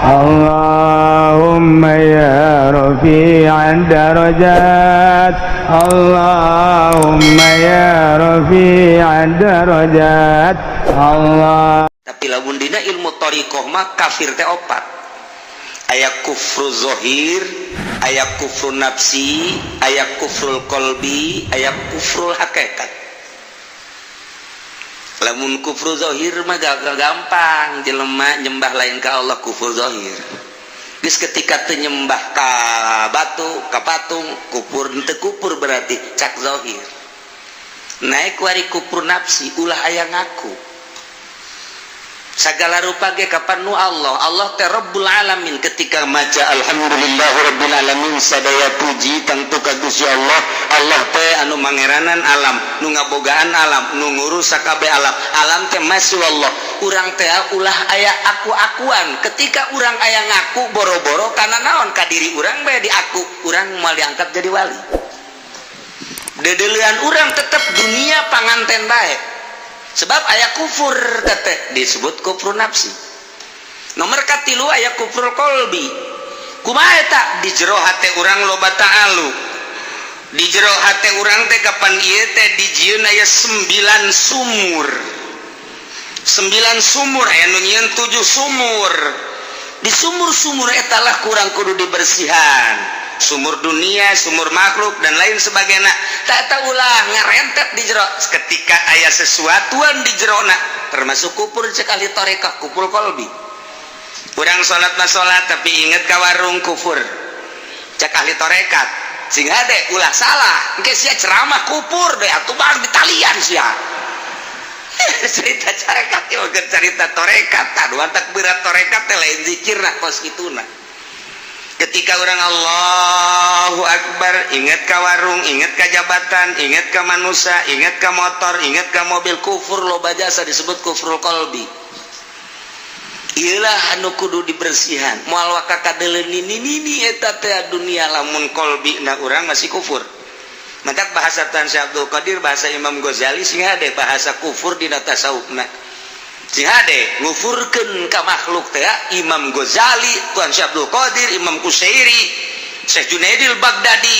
اللهم يا رفيع الدرجات، اللهم يا رفيع الدرجات، الله. Tapi lamun dina ilmu thoriqoh mah kafir teh opat: aya kufru zohir, aya kufru nafsi, aya kufrul kolbi, aya kufrul hakikat. Lamun kufru zohir mah gak gampang, jelema nyembah lain ka Allah, kufur zohir. Geus ketika teu nyembah ka batu, ka patung, kufur teu kufur berarti cak zohir. Naik wari kufur nafsi, ulah aya ngaku segala rupa ge kapan nu Allah. Allah teh Rabbul Alamin. Ketika maca alhamdulillah rabbil alamin, sadaya puji tangtu ka Gusti Allah. Allah teh anu mangeranan alam, nu ngabogaan alam, nu ngurus sakabeh alam. Alam teh masih Allah. Urang teh ulah aya aku-akuan. Ketika urang aya ngaku boro-boro karena naon, ka diri urang bae diaku, urang moal diangkat jadi wali. Dedelean urang tetep dunia panganten bae, sebab aya kufur tete disebut kufur nafsi. Nomor katilu aya kufur kolbi. Kumaha eta? Di jero hate urang loba ta'alu, di jero hate urang teh kapan ieu teh dijieun aya 9 sumur, 9 sumur, aya nu nyieun 7 sumur. Di sumur-sumur eta lah kurang kudu dibersihan, sumur dunia, sumur makhluk, dan lain sebagainya. Tak ulah ngarentet di jero. Ketika aya sesuatuan di jerona termasuk kufur, cek ahli thoriqah kufur kolbi. Kurang salat mah salat, tapi inget ka warung, kufur cek ahli torekat. Sing hade, ulah salah, engke sia ceramah kufur deh atuh, bang, ditalian sia. Cerita carekat ieu cerita torekat, aduh, tak berat. Torekat teh lain zikirna kos kituna. Ketika orang Allahu Akbar, ingat ke warung, ingat ke jabatan, ingat ke manusia, ingat ke motor, ingat ke mobil, kufur loba jasa, disebut kufrul kolbi. Iyalah anu kudu dibersihan, moal waka kadeuleun nini nini eta teh dunia lamun kolbi na urang masih kufur. Maka bahasa Tan Syekh Abdul Qadir, bahasa Imam Ghazali, sing hade bahasa kufur dina tasawufna. Sing hade, ngufurkeun ka makhluk teh Imam Ghazali, Tuan Syekh Abdul Qadir, Imam Kusyairi, Syekh Junaidil Baghdadi,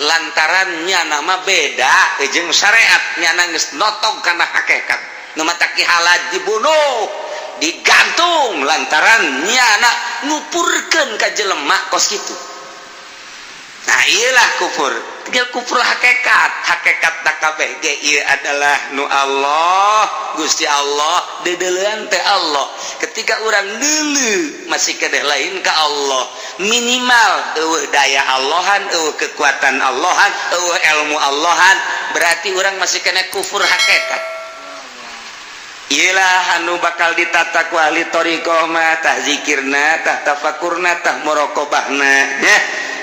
lantarannya nama beda jeung syariat, nyana geus notog kana hakikat. Nu matak Ki Halaj dibunuh, digantung, lantaran nyana ngupurkeun ka jelema kos kitu. Nah, iyalah kufur, tinggal kufur hakikat. Hakikat tak kabeh ge ieu adalah nu Allah, Gusti Allah, dedelean teh Allah. Ketika urang deuleu masih kedeh lain ka Allah, minimal eueuh daya Allahan, eueuh kekuatan Allahan, eueuh ilmu Allahan, berarti urang masih kena kufur hakikat. Iyalah anu bakal ditata ku ahli thoriqoh mah, tah zikirna, tah tafakurna, tah muraqabahna nya.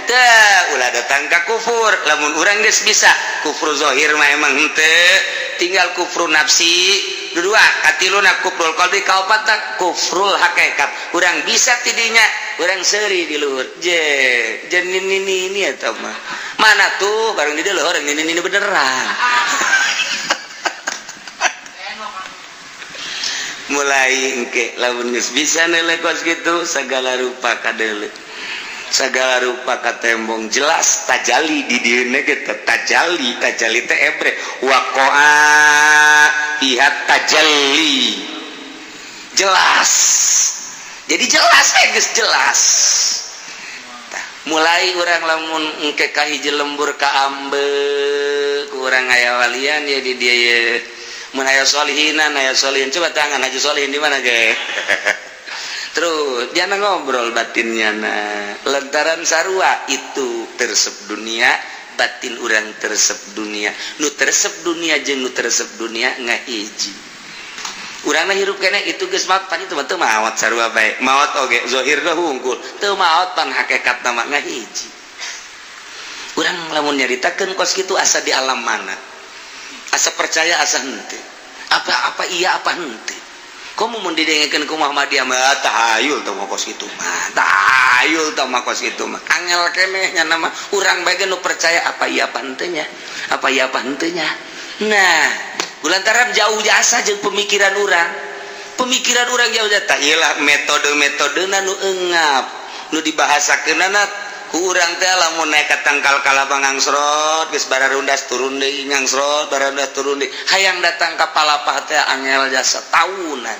Tah, ulah datang ka kufur. Lamun urang geus bisa kufur zahir mah emang henteu, tinggal kufur nafsi dua, katiluna kufrul qalbi, kaopatna kufrul hakikat. Urang bisa tidinya, urang seuri di luhur je je ini ini eta mah mana tuh bareng di luhur ini beneran. Mulai engke lamun geus bisa nilai kos gitu, segala rupa kadeuleu, segala rupa katembong, jelas tajali di dieuna ge. Tajali, tajali teh ebre waqa'a fiha tajalli, jelas, jadi jelas eh geus jelas. Tah, mulai urang lamun engke ka hiji lembur ka ambe ku urang aya walian ya di dia ye. Mun aya solihinan, aya solihin, coba tangan Haji Solihin di mana ge. Terus jangan ngobrol batinnya. Nah, lantaran sarua itu teresep dunia, batin urang teresep dunia, nu teresep dunia jeung nu teresep dunia ngahiji. Urang mah hirup keneh itu geus maot pan, itu mah teu maot, sarua bae maot oge zahir ge hungkul teu maot, pan hakikat mah ngahiji. Urang lamun nyaritakeun kos kitu asa di alam mana, asa percaya asa henteu, apa apa iya apa henteu. Komo mun didengekeun ku Muhammadiyah mah, tahayul teh mah kos kitu mah, tahayul teh mah kos kitu mah, angel keneh nya nama urang bae nu percaya apa iya apa henteu nya, apa iya apa henteu nya. Nah, lantaran jauh jasa jeung pemikiran urang. Pemikiran urang jauh jata iyalah metode-metode nu engap nu dibahasakeunana ku urang teh. Lamun naik ka tangkal kalapa ngangsrot, geus bararundas turun deui, ngangsrot, bararundas turun deui, hayang datang ka palapah teh angel jasa tahunan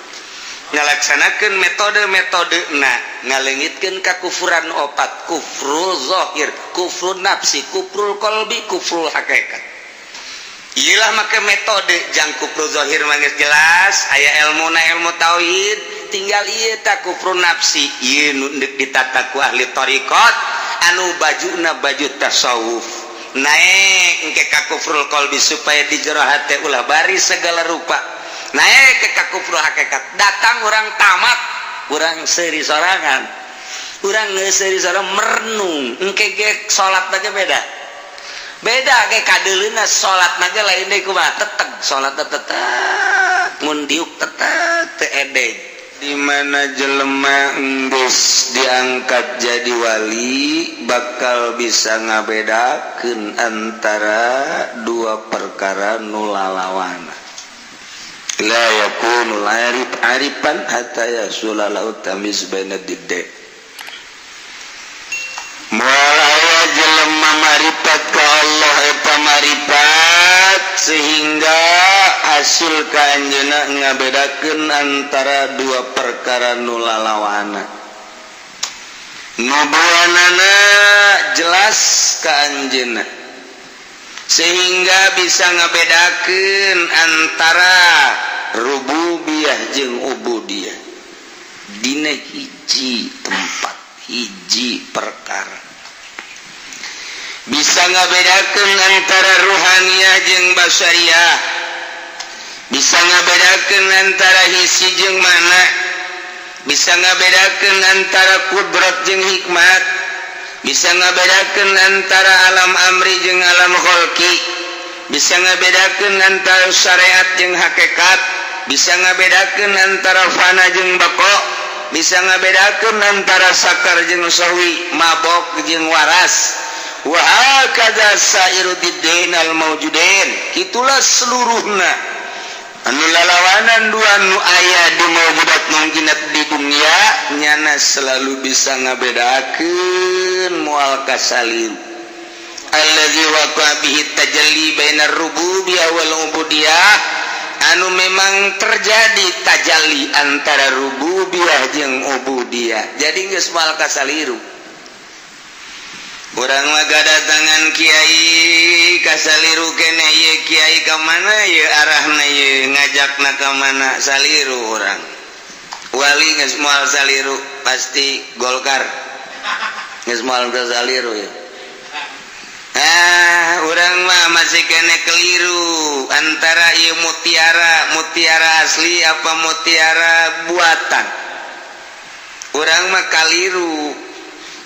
ngalaksanakeun metode-metode na ngalengitkeun kakufuran opat: kufrul zahir, kufrul nafsi, kufrul qalbi, kufrul hakikat. Iyalah make metode jang kufrul zahir mah geus jelas aya ilmu na, ilmu tauhid. Tinggal ieu ta kufrul nafsi, ieu nu deuk ditata ku ahli thariqat anu bajuna baju tasawuf, naik engke ka kufrul qalbi supaya di jero hate ulah bari segala rupa, naik ke ka kufrul hakikat. Datang orang tamat, urang seuri sorangan, urang seuri sorangan merenung, engke ge salat aja beda beda ge kadeuleuna. Salat ge lain deui, kumaha teteg salat, teteg mun diuk teteg teu edeg. Di mana jelema enggeus diangkat jadi wali bakal bisa ngabedakeun antara dua perkara nu lalawana. La yakunu arif arifan hatta yahsula lahu tamyiz baina diddain. Moal aya jelema marifat ka Allah eta marifat sehingga hasil ka anjeunna ngabedakeun antara dua perkara nu lalawana. Nubuanana jelas ka anjeunna sehingga bisa ngabedakeun antara rububiyah jeung ubudiyah dina hiji tempat, hiji perkara, bisa ngabedakeun antara ruhaniyah jeung basyariah, bisa ngabedakeun antara hissi jeung makna, bisa ngabedakeun antara kudrat jeung hikmat, bisa ngabedakeun antara alam amri jeung alam kholqi, bisa ngabedakeun antara syariat jeung hakikat, bisa ngabedakeun antara fana jeung bako, bisa ngabedakeun antara sakar jeung sahwi, mabok jeung waras, wa hakadza sairu diddain al mawjudin. Itulah seluruhna anu lalawanan dua nu aya di mawjudat mungkinat di dunia, nyana selalu bisa ngabedakeun, moal kasaliru. Allazi waqa bihi tajalli bainar rububiyah wal ubudiyah, anu memang terjadi tajalli antara rububiyah jeung ubudiyah. Jadi geus moal kasaliru. Urang mah kadatangan kiai kasaliru kene, ieu kiai ka mana ieu arahna, ieu ngajakna ka mana, saliru urang. Wali geus moal saliru, pasti Golkar, geus moal saliru ya. Ah, urang mah masih kene keliru antara ieu mutiara, mutiara asli apa mutiara buatan. Urang mah kaliru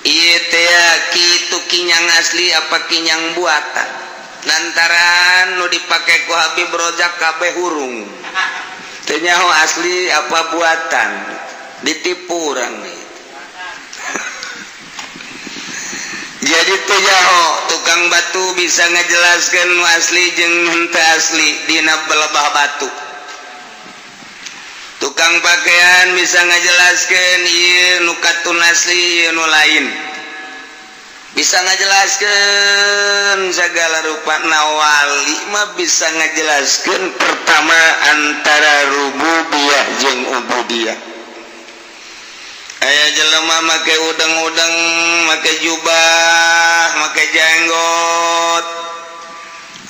ieu teh kitu, kinyang asli apa kinyang buatan, lantaran nu dipake ku Habib Rojak kabeh hurung, teu nyaho asli apa buatan, ditipu urang nih. Jadi teu nyaho. Tukang batu bisa ngejelaskan nu asli jeung henteu asli dina belebah batu. Tukang pakaian bisa ngajelaskan ieu nu katun asli, ieu nu lain, bisa ngajelaskan segala rupa. Na wali mah bisa ngajelaskan pertama antara rububiyah jeung ubudiyah. Aya jelema make udeng-udeng, make jubah, make jenggot,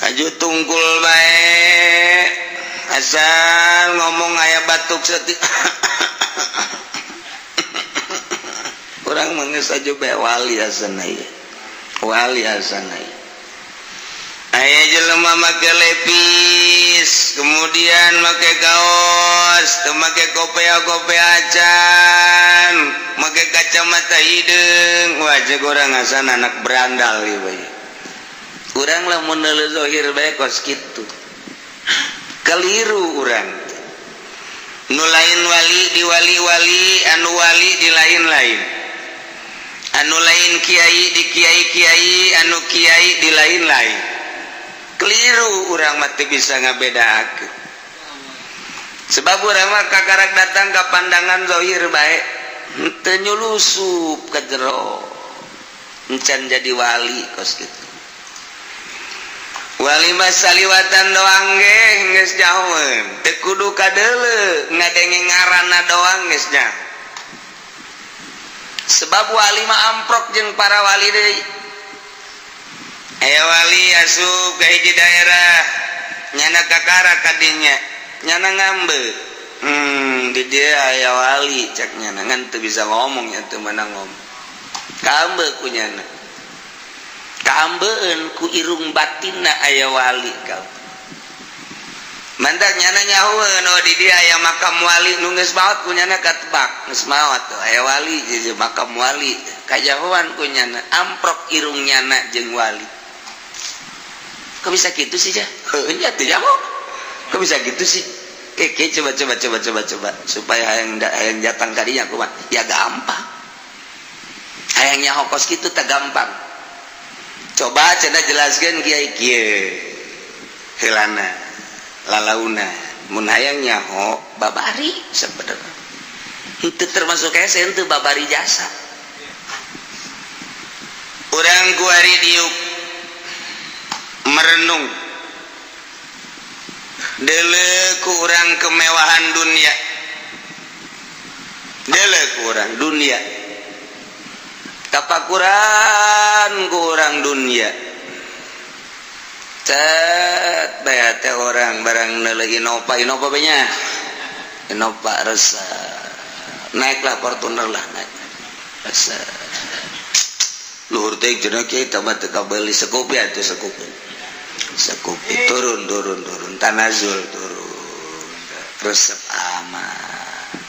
aju tungkul bae, asal ngomong aya batuk setik, urang mah geus aju bae, wali asana ieu, wali asana ieu. Aya jelema make lepis, kemudian make kaos, teu make kopea-kopea acan, make kacamata hideung, wah, cek urang asana anak berandal ieu bae. Urang lamun neuleuh zahir bae kos kitu, keliru urang. Nu lain wali di wali-wali, anu wali di lain-lain, anu lain kiai di kiai-kiai, anu kiai di lain-lain, keliru urang mah, teu bisa ngabedakeun. Sebab urang mah kakarak datang ka pandangan zahir bae, henteu nyulusup ke jero, encan jadi wali kos kitu. Wali mah saliwatan doang ge geus nyahoeun, teu kudu kadeuleu, ngadenge ngaranna doang geus nyaho. Sebab wali mah amprok jeung para wali deui. Aya wali asup ka hiji daerah, nyana kakara kadinya, nyana ngambe, di dia aya wali," cek nyana. Ngan teu bisa ngomong ya, teu meunang ngomong. Kaambe ku nyana, kaambeun ku irung batinna aya wali. Kau mantak nyana nyahoeun, "Oh, di dia aya makam wali." Nu geus maot ku nyana katebak geus maot tuh aya wali jadi makam wali, kajahoan ku nyana, amprok irung nyana jeung wali. "Kok bisa gitu sih, jah?" "Heuh nya teu nyaho kok bisa gitu sih." Keke, coba coba coba coba coba supaya hayang hayang datang kadinya kumaha? Ya gampang, hayang nyaho kos kitu tak gampang. "Coba," cenah, "jelaskeun, Kiai." Kieu heulana lalauna, mun hayang nyaho babari sebenarnya itu termasuk hese, henteu babari jasa. Urang kuari diuk merenung, deuleu ku urang kemewahan dunia, deuleu ku urang dunia, tapakuran ku urang dunia. Cet bae teh orang barang neuleuh Innova, Innova nya, Innova resep, naiklah Fortuner lah, naik resep. Luhur teh cenah, "Kiai, mah teu kabeuli Scoopy atuh, Scoopy, Scoopy." Turun, turun, turun, tanazul, turun, resep amat.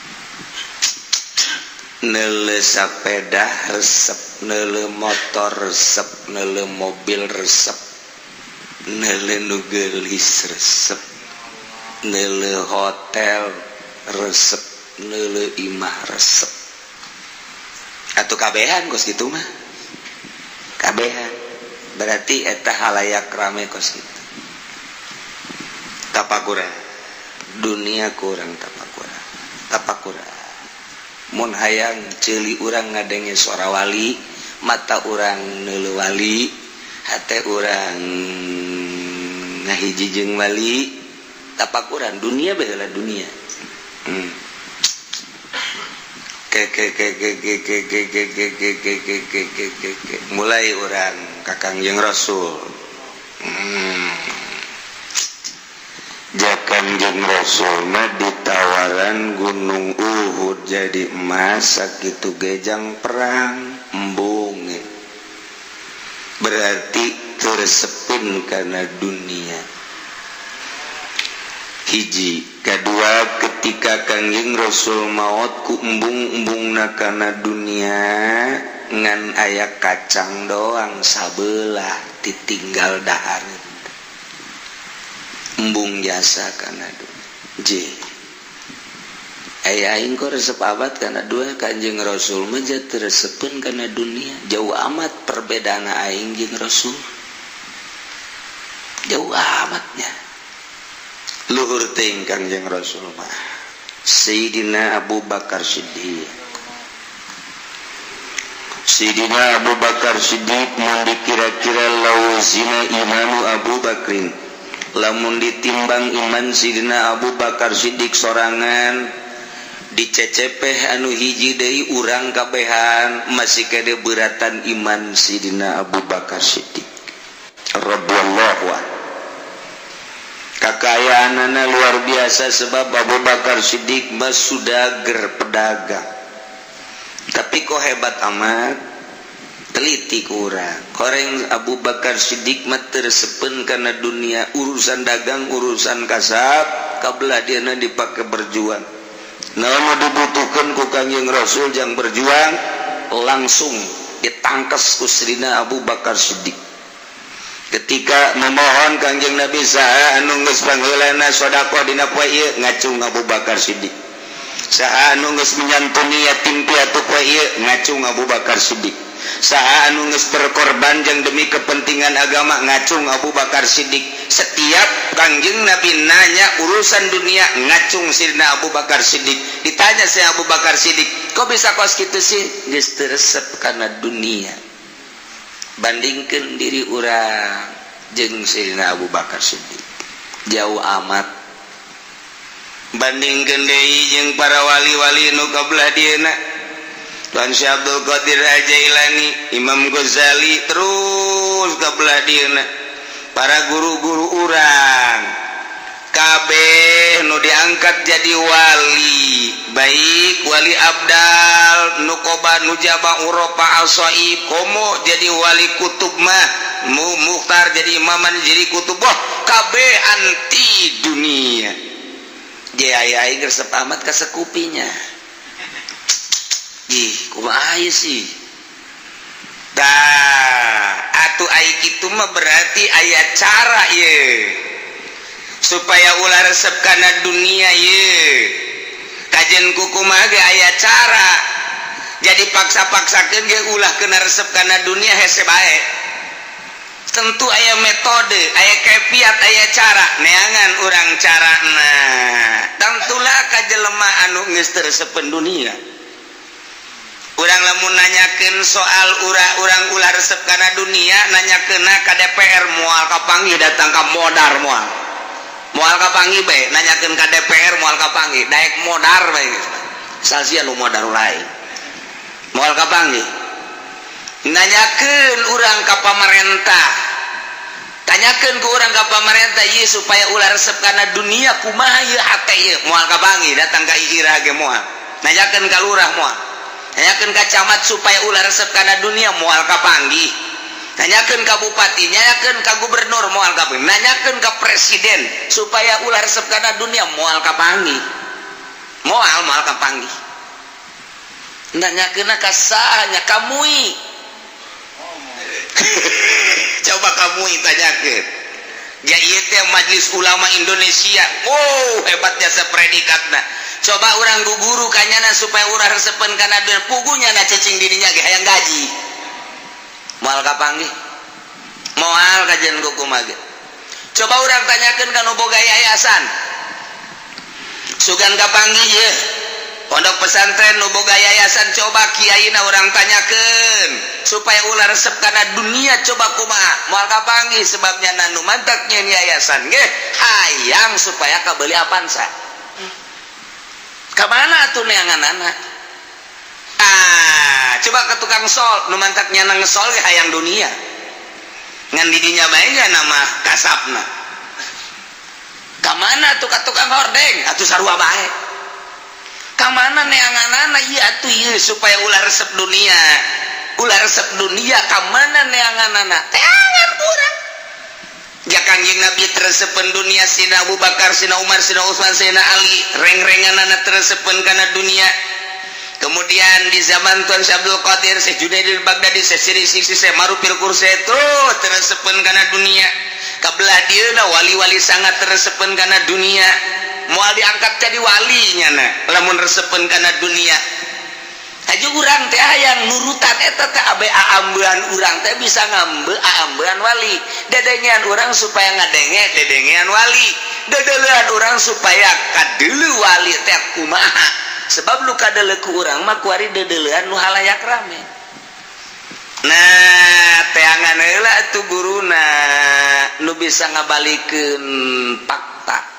Neuleuh sepeda resep, neuleuh motor resep, neuleuh mobil resep, neuleuh nu geulis resep, neuleuh hotel resep, neuleuh imah resep. Atau kabehan kos gitu mah, kabehan berarti eta halayak rame kos gitu. Tapakuran dunia kurang, tapakuran, tapakuran. Mun hayang ceuli urang ngadenge suara wali, mata urang neuleuh wali, hate urang ngahiji jeung wali, tapakuran dunia baheula dunia. Ke ke ke ke ke ke ke ke ke ke ke ke ke ke ke ke mulai urang ka Kangjeng Rasul. Ja Kangjeng Rasul mah ditawaran Gunung Uhud jadi emas sakitu gejang perang, embung. Berarti tersepin karena dunia hiji. Kedua, ketika Kangjeng Rasul maut ku embung-embungna karena dunia, ngan aya kacang doang sabelah ditinggal dahar, embung jasa karena J. Aya aing kok resep amat karena dua, Kanjeng Rasul mah resepeun karena dunia. Jauh amat perbedaan aing jeung Rasul, jauh amatnya. Luhur teuing Kangjeng Rasul mah Sayyidina Abu Bakar Siddiq. Sayyidina Abu Bakar Siddiq mun dikira-kira lau zina imanu Abu Bakrin, lamun ditimbang iman Sidina Abu Bakar Siddiq sorangan, dicecepeh anu hiji deui, urang kabehan, masih kade beratan iman Sidina Abu Bakar Siddiq radhiyallahu anhu. Kekayaanana luar biasa, sebab Abu Bakar Siddiq mah sudager, pedagang. Tapi kok hebat amat, teliti kurang koreng. Abu Bakar Siddiq mah tersepen karena dunia. Urusan dagang, urusan kasab, kabelah dia dipakai berjuang. Namun dibutuhkan ku Kangjeng Rasul yang berjuang, langsung ditangkes ku Sayyidina Abu Bakar Siddiq. Ketika memohon Kangjeng Nabi, "Saha anu geus pangheulana sedekah dina poe ieu?" Ngacung Abu Bakar Siddiq. "Saha anu geus menyantuni yatim piatu poe ieu?" Ngacung Abu Bakar Siddiq. Saha anu geus berkorban jeung demi kepentingan agama, ngacung Abu Bakar Siddiq. Setiap Kangjeng Nabi nanya urusan dunia, ngacung Sidina Abu Bakar Siddiq. Ditanya saya Abu Bakar Siddiq, "Kok bisa kos kitu sih?" Geus teu resep kana dunia. Bandingkan diri urang jeung Sidina Abu Bakar Siddiq, jauh amat. Bandingkan deui jeung para wali-wali nu kabelah dieuna, Tuan Syekh Abdul Qadir Al-Jailani, Imam Ghazali, terus kabelah dieuna para guru-guru urang kabeh nu diangkat jadi wali, baik wali abdal, nukoba, nujaba, urofa, asoib, komo jadi wali kutub mah mu mukhtar, jadi imaman, jadi kutub, oh kabeh anti dunia. Jaya aing resep amat ka sekupinya. Ih, kumaha sih? Dah, atuh ai kitu mah berarti aya cara ye supaya ulah resep kana dunia ye. Kajen kukumaha ge aya cara. Jadi paksa-paksakeun ge ulah kena resep kana dunia hese bae. Tentu aya metode, aya kepiat, aya cara. Neangan urang carana. Tentulah ka jelema anu geus teu resepeun dunia. Urang lamun nanyakeun soal urang ulah resep kana dunia, nanyakeun ka DPR moal kapanggih, datang ka modar moal. Moal kapanggih bae, nanyakeun ka DPR moal kapanggih, daek modar bae geus. Salsia nu modar lain. Moal kapanggih. Nanyakeun urang ka pamarentah. Tanyakeun ku urang ka pamarentah ieu supaya ulah resep kana dunia kumaha ieu hate ieu, moal kapanggih, datang ka ira ge moal. Nanyakeun ka lurah moal. Nanyakeun ka camat supaya ulah resep kana dunia moal kapanggih. Nanyakeun ka bupati, nanyakeun ka gubernur moal kapanggih. Nanyakeun ka presiden supaya ulah resep kana dunia moal kapanggih. Moal moal kapanggih. Nanyakeun ka saha nya, ka MUI. Coba kamu tanyakeun. Ya ieu teh Majelis Ulama Indonesia. Oh, hebat jasa predikatna. Coba urang guguru kanyana supaya urang resepen kana dunia, pugunya na cicing dirinya ge hayang gaji. Moal kapanggih. Moal kajian kumaha ge. Coba urang tanyakeun ka nu boga yayasan. Sugan kapanggih ye. Pondok pesantren nu boga yayasan, coba kiaina urang tanyakeun supaya ulah resep kana dunia, coba kumaha, moal kapanggih. Sebabnya nu mantak nyieun yayasan ge hayang supaya kabeli Avanza. Ka mana atuh neanganana? Ah, coba ke tukang sol, nu mantak nyana ngesol ge hayang dunia, ngan didinya bae nya nama kasapna. Ka mana tuh ka tukang hordeng atuh sarua bae. Ka mana neanganana ieu atuh ieu supaya ulah resep dunia, ulah resep dunia, ka mana neanganana? Teangan urang. Ya Kangjeng Nabi teresepen dunia, Sina Abu Bakar, Sina Umar, Sina Utsman, Sina Ali, reng-renganana teresepen kana dunia. Kemudian di zaman Tuan Syekh Abdul Qadir, Syekh Junaidil Baghdadi, Syekh Siri Sisi, Syekh Marufil Kursi terus teresepen kana dunia. Kabelah dieuna wali-wali sangat teresepen kana dunia. Moal diangkat jadi walinya na lamun resepen kana dunia. Aju urang teh hayang nurutan eta teh abe aambean urang teh bisa ngambe aambean wali. Dedengean urang supaya ngadenge dedengean wali. Dedelean urang supaya kadeuleu wali teh kumaha. Sebab lu kadeuleu ku urang mah kuari dedelean nu halayak rame. Nah, teangan heula atuh guruna nu bisa ngabalikeun fakta.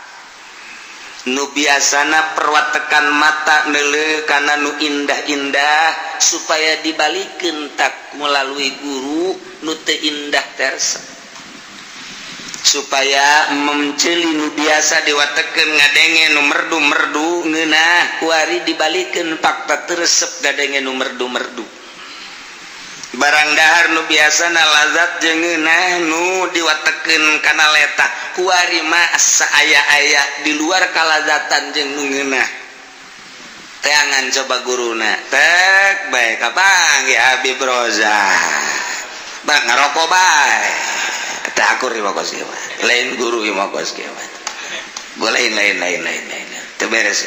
Nu biasana perwatekan mata neuleuh kana nu indah-indah supaya dibalikeun tak melalui guru nu teu indah terse. Supaya menceli nu biasa diwatekeun ngadenge nu merdu-merdu ngeunah, kuari dibalikeun fakta teu resep ngadenge nu merdu-merdu. Barang dahar nu biasana lazat jeung ngeunah nu diwatekeun kana leta, kuari mah saaya-aya di luar kalazatan jeung nu ngeunah. Teangan coba guruna tek bae kapanggih Habib Roza. Bang ngarokok bae. Teh akur ieu mah kos kieu mah. Lain guru ieu mah kos kieu mah. Gua lain lain lain lain lain. Teu beres.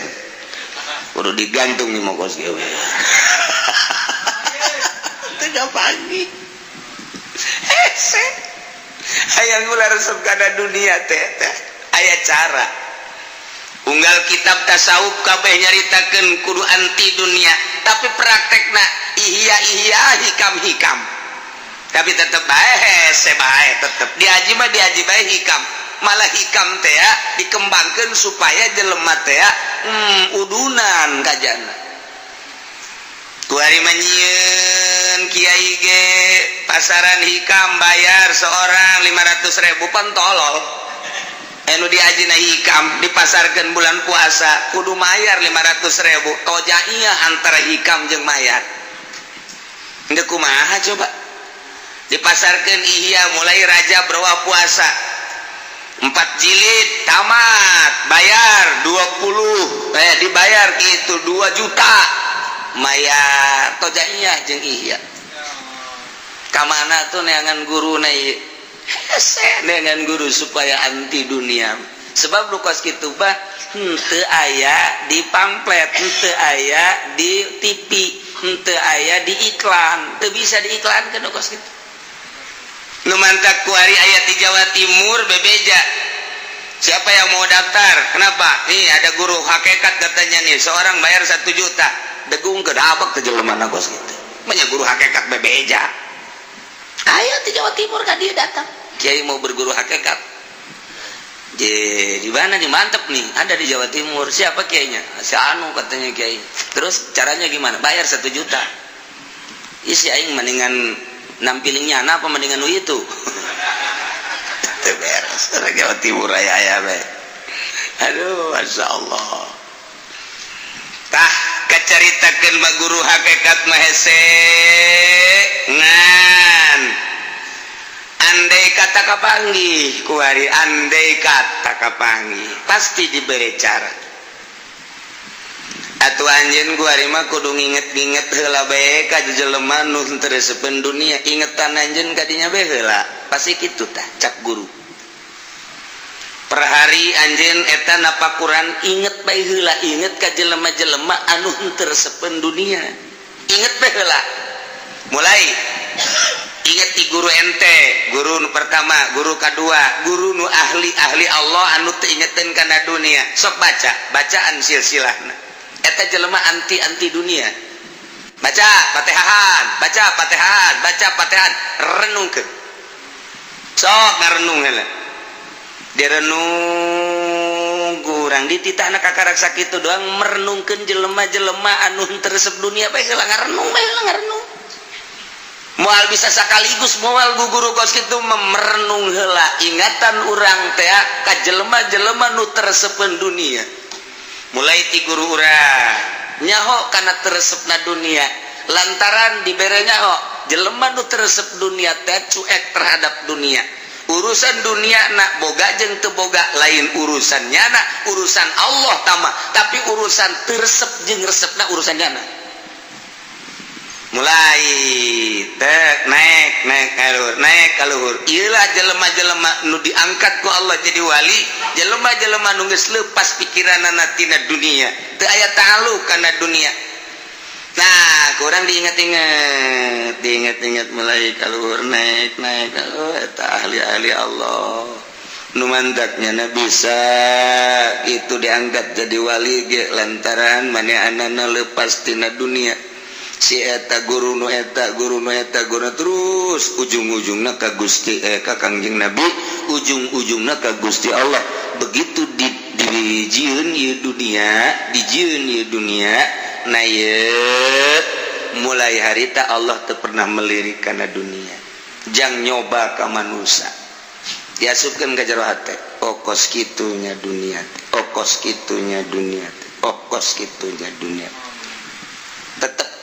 Kudu digantung ieu mah kos kieu. Teu Kapanggih hese. Hayang ulah resep kana dunia teh teh aya cara. Unggal kitab tasawuf kabeh nyaritakeun kudu anti dunia, tapi praktekna Ihya, Ihya, Hikam, Hikam, tapi tetep bae hese bae. Tetep diaji mah diaji bae Hikam. Malah Hikam teh ya dikembangkan supaya jelema teh ya, udunan kajana. Kuari mah nyieun kiai ge pasaran Hikam, bayar seorang 500 ribu. Pan tolol. Anu diajina Hikam dipasarkan bulan puasa kudu mayar 500 ribu. Tojaiyah antara Hikam jeung mayar. Henteu kumaha coba? Dipasarkan Ihya mulai Rajab berwa puasa, empat jilid tamat, bayar 20, eh, dibayar gitu 2 juta, mayar. Tojaiyah jeung Ihya kamana tuh neangan guru na? Hese neangan guru supaya anti dunia, sebab lu kos kitu bah henteu aya di pamflet, henteu aya di TV, henteu aya di iklan, teu bisa diiklankeun nu kos kitu. Nu mantak kuari aya di Jawa Timur bebeja, "Siapa yang mau daftar?" "Kenapa?" "Nih ada guru hakikat katanya nih, seorang bayar 1 juta." Degung ke dabek ke jelema kos gitu. Banyak guru hakikat bebeja aya di Jawa Timur kan. Dia datang, "Kiai, mau berguru hakikat." "Je, di mana nih? Mantep nih, ada di Jawa Timur." "Siapa kiainya?" "Si anu katanya kiai." "Terus caranya gimana?" "Bayar 1 juta." Isi aing mendingan nampilingnya apa, mendingan nu itu. Teu beres orang Jawa Timur aya aya be. Aduh, masya Allah. Tah, kacaritakeun mah guru hakikat mah hese, ngan andai kata kapanggih kuari, andai kata kapanggih, pasti diberi cara. Atuh anjeun kuari mah kudu nginget-nginget heula bae ka jelema nu teu resepeun dunia. Ingetan anjeun kadinya bae heula, pasti kitu. Tah, cak guru per hari anjeun eta napakuran inget bae heula, inget ka jelema-jelema anu henteu resepeun dunia, inget bae heula. Mulai inget di guru ente, guru nu pertama, guru kedua, guru nu ahli ahli Allah anu teu ingetin kana dunia. Sok baca bacaan silsilahna eta jelema anti anti dunia. Baca Fatihahan, baca Fatihahan, baca Fatihahan, renungkeun. Sok ngarenung heula, direnung kurang dititahna kakarak sakitu doang. Merenungkeun jelema-jelema anu henteu resep dunia bae heula, ngarenung bae heula, ngarenung. Moal bisa sekaligus, moal. Guru kos kitu merenung heula, ingatan urang teh ka jelema-jelema nu teu resepeun dunia. Mulai ti guru urang nyaho kana teu resepna dunia, lantaran dibere nyaho jelema nu teu resep dunia teh cuek terhadap dunia. Urusan dunia nak boga jeung teu boga lain urusan nyana, urusan Allah tama, tapi urusan teu resep jeung resepna urusan nyana. Mulai tek naik naik kaluhur, naik kaluhur. Iyalah jelema-jelema nu diangkat ku Allah jadi wali, jelema-jelema nu geus lepas pikiranana tina dunia, teu aya ta'alluq kana dunia. Nah, kurang diingat-ingat, diingat-ingat, mulai kaluhur, naik naik. Oh, eta ahli-ahli Allah nu mantaknya na bisa itu diangkat jadi wali ge lantaran manehna lepas tina dunia. Si eta guru nu eta guru nu eta guru, terus ujung-ujungna ka Gusti, eh, ka Kangjeng Nabi, ujung-ujungna ka Gusti Allah. Begitu di dijieun ieu dunia, dijieun ieu dunia, nah ieu mulai harita Allah teu pernah melirik kana dunia. Jang nyoba ka manusia, diasupkeun ka jero hate, "Oh, kos kitunya dunia teh, oh, kos kitunya dunia teh, oh, kos kitunya dunia." Tetep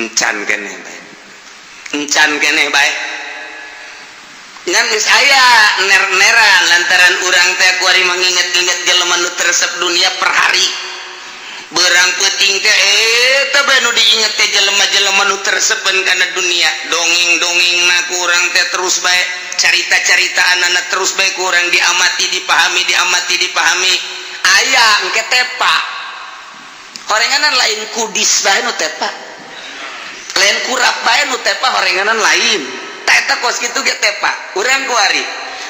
encan keneh bae, encan keneh bae. Ngan geus aya ner-neran lantaran urang teh kuari menginget-inget jelema nu teu resep dunia. Per hari berang peuting teh eta bae nu diinget teh, jelema-jelema nu teu resepeun kana dunia. Dongeng-dongeng na ku urang teh terus bae, carita-carita anak terus bae kurang diamati, dipahami, diamati, dipahami. Aya engke tepa horenganan, lain kudis bae nu tepa, lain. kurap bae nu tepa horenganan lain. Tah eta kos kitu ge tepa. Urang kuari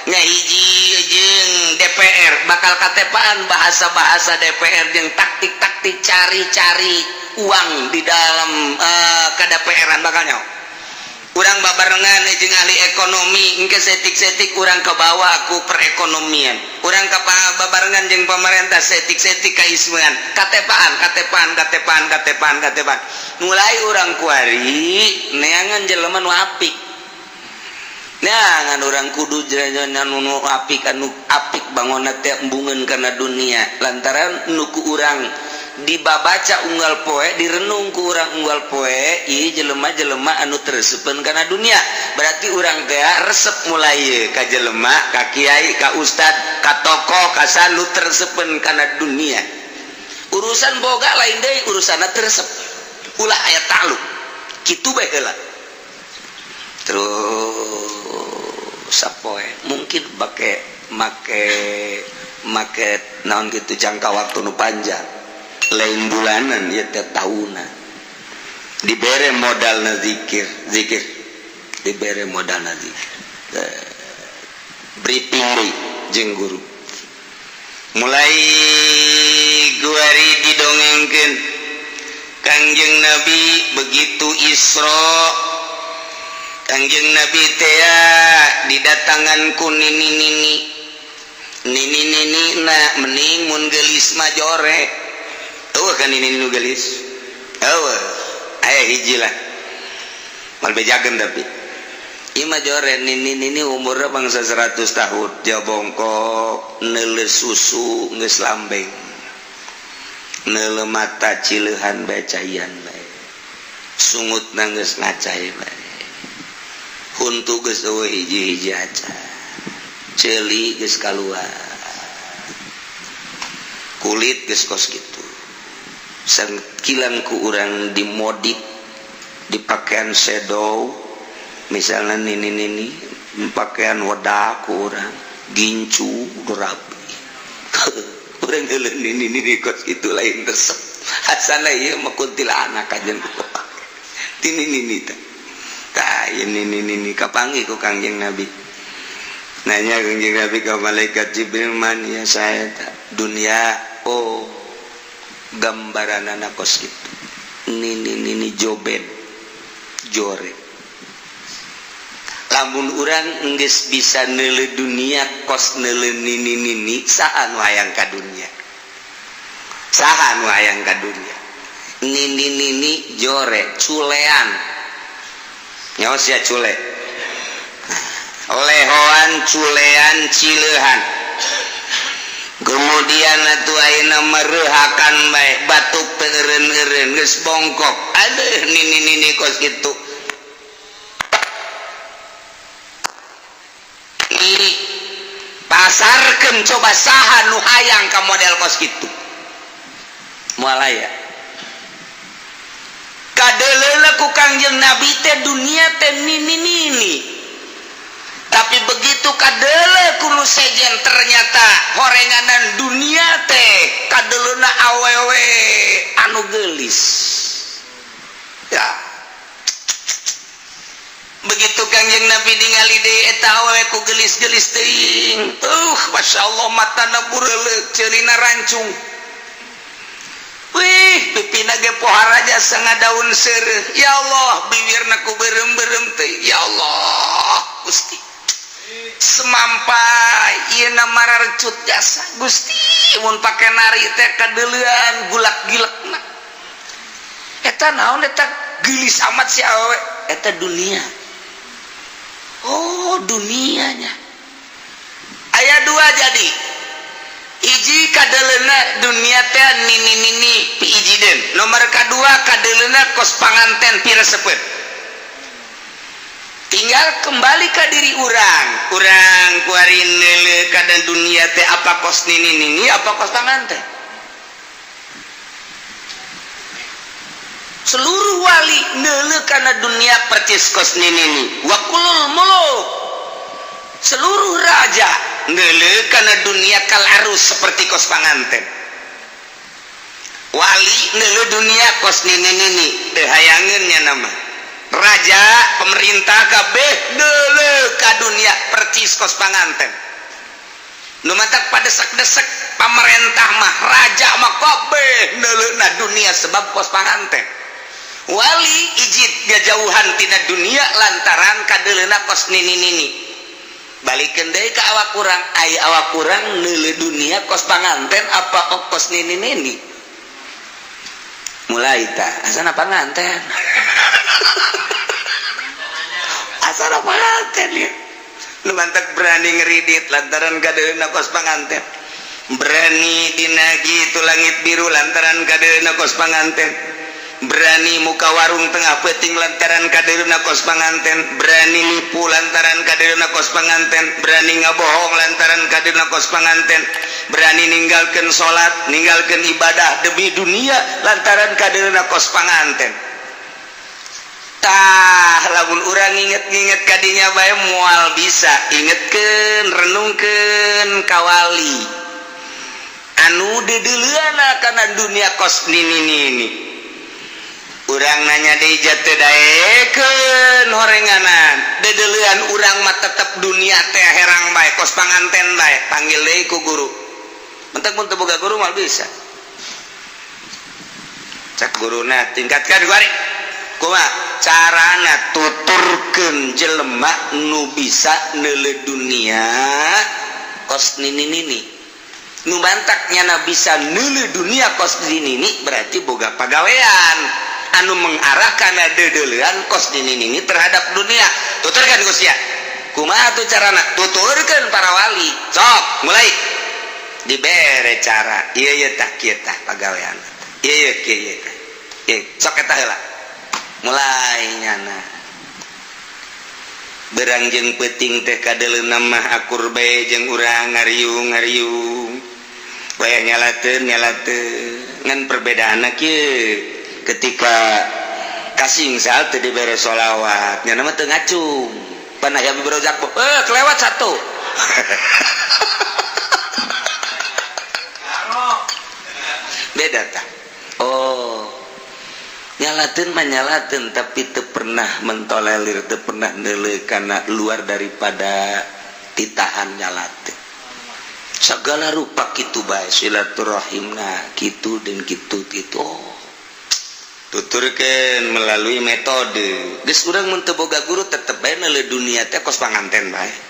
ngahiji jeung DPR bakal katepaan bahasa-bahasa DPR jeung taktik-taktik cari-cari uang di dalam ka-DPR-an bakal nyaho. Urang babarengan jeung ahli ekonomi, engke setik-setik urang ke bawah ku perekonomian. Urang ka babarengan jeung pemerintah, setik-setik kaismean, katepaan, katepaan, katepaan, katepaan, katepaan. Mulai urang kuari neangan jelema nu apik, neangan urang kudu nu apik, anu apik bangunna teh embungeun kana dunia, lantaran nu ku urang dibabaca unggal poe, direnung ku urang unggal poe, ieu jelema-jelema anu teu resepeun kana dunia. Berarti urang teh resep mulai ka jelema, ka kiai, ka ustad, ka tokoh, ka nu teu resepeun kana dunia. Urusan boga lain deui, urusanna teu resep, ulah aya takluk kitu bae heula. Terus sapoe mungkin make make make naon gitu, jangka waktu nu panjang, lain bulanan ya teh, tahunan. Dibere modal na zikir, zikir dibere modal na zikir, briefing deui jeung guru. Mulai guari didongengkeun Kangjeng Nabi begitu Isra, Kangjeng Nabi teh didatangan ku nini-nini. Nini-nini na mening mun geulis mah jore. Eueuh kan nini nu geulis? Eueuh. Aya hiji lah, mal bejakeun, tapi ieu mah jore. Nini-nini umurna bangsa 100 tahun, dia bongkok, neule susu geus lambeng, neule mata cileuhan bae, caian bae, sungutna geus ngacai bae, huntu geus eueuh hiji-hiji aca, ceuli geus kaluar, kulit geus kos kitu. Sangkilang ku urang dimodif di pakaian sedow misalnya. Nini nini pakaian wedak ku urang gincu rapi, urang heuleuh nini nini kos kitu, lain resep asana ieu mah kuntilanak kajen tini nini teh. Tah, ini nini nini kapanggih ku Kangjeng Nabi. Nanya Kangjeng Nabi ke malaikat Jibril, "Man ya saya tak dunia?" "Oh, gambaran anak kos gitu, nini nini joben jore." Lamun urang geus bisa neule dunia kos neule nini nini, saha nu hayang ka dunia? Saha nu hayang ka dunia? Nini nini jore, culean nyawa sia, cule lehoan, culean, cileuhan. Kemudian atuh ayeuna merehakan bae, batuk teu eureun-eureun, geus bongkok. Aduh, nini nini kos kitu. Ini pasarkeun, coba saha nu hayang ka model kos kitu? Moal aya. Kadeuleuna ku Kangjeng Nabi teh dunia teh nini nini, tapi begitu kadeule ku nu sejen, ternyata horenganan dunia teh kadeleuna awewe anu geulis ya. Begitu Kangjeng Nabi ningali deui eta awewe ku geulis-geulis teuing, Masya Allah, matana bureuleuk, ceulina rancung. Wih, pipina ge poharaja sanga daun seureuh. Ya Allah, bibirna ku beureum-beureum teh. Ya Allah Gusti, semampai ieu na mararecut jasa Gusti. Mun pake nari teh kadeulean gulak-gilekna. Eta naon eta, geulis amat si awewe? Eta dunia. Oh, dunianya aya dua. Jadi hiji kadeleuna dunia teh nini nini piijiden, nomor kedua kadeleuna kos panganten piresepeun. Tinggal kembali ke diri urang. Urang kuari neule kana dunia teh apa kos nini nini, apa kos panganten? Seluruh wali neule kana dunia percis kos nini nini. Wa kulul muluk, seluruh raja neule kana dunia kal arus, seperti kos panganten. Wali neule dunia kos nini nini, teu hayangeun nya nama. Raja, pemerintah, kabeh deuleu ka dunia percis kos panganten. Nu matak padesak-desek pamarentah mah, raja mah, kabeh neuleuna dunia sebab kos panganten. Wali ijid jauhan tina dunia lantaran kadeuleuna kos nini-nini. Balikeun deui ka awak urang, ai awak urang neuleu dunia kos panganten apa kos nini-nini? Mulai ta asana panganten, asana panganten ya. Nu mantak berani ngeridit lantaran kadeuleuna kos panganten, berani dina gitu langit biru lantaran kadeuleuna kos panganten, berani muka warung tengah peting lantaran kadeuleuna kos panganten, berani nipu lantaran kadeuleuna kos panganten, berani ngabohong lantaran kadeuleuna kos panganten, berani ninggalkan salat, ninggalkan ibadah demi dunia lantaran kadeuleuna kos panganten. Tah, lamun urang inget-inget kadinya bae moal bisa. Ingetkeun, renungkeun kawali anu deudeuleuna kana dunia kos nini-nini. Urang nanya deui, teu daekeun horenganan deudeuleun urang mah tetep dunia teh herang bae, kos panganten bae. Panggil deui ku guru. Mentak mun teu boga guru moal bisa. Cek guruna, tingkatkan kuari. Kumaha carana? Tuturkeun jelema nu bisa neuleu dunia kos nini nini. Nu mantak nyana bisa neuleu dunia kos nini nini berarti boga pagawean anu mengarah kana deudeulean kos nini nini terhadap dunia. Tuturkan ku sia, kumaha tuh carana? Tuturkeun para wali. Sok mulai dibere cara, iya iya, tah kieu, tah pagawean, iya iya, kieu, iya tah ieu, sok eta heula. Mulai nyana berang jeung peuting teh kadeuleuna mah akur bae jeung urang, ngariung ngariung, waya nyalateun nyalateun. Ngan perbedaanna kieu, ketika kasing sal teu dibere sholawat, nyana mah teu ngacung. Pan aya berojak, eh, kelewat satu. Beda tah. Oh, nyalateun mah nyalateun, tapi teu pernah mentolerir, teu pernah neuleu kana luar daripada titahan nyalateun. Segala rupa kitu bae, silaturahimna kitu dan kitu kitu. Oh, tuturkeun melalui metode. Geus, urang mun teu boga guru tetep bae neuleu dunia teh kos panganten bae.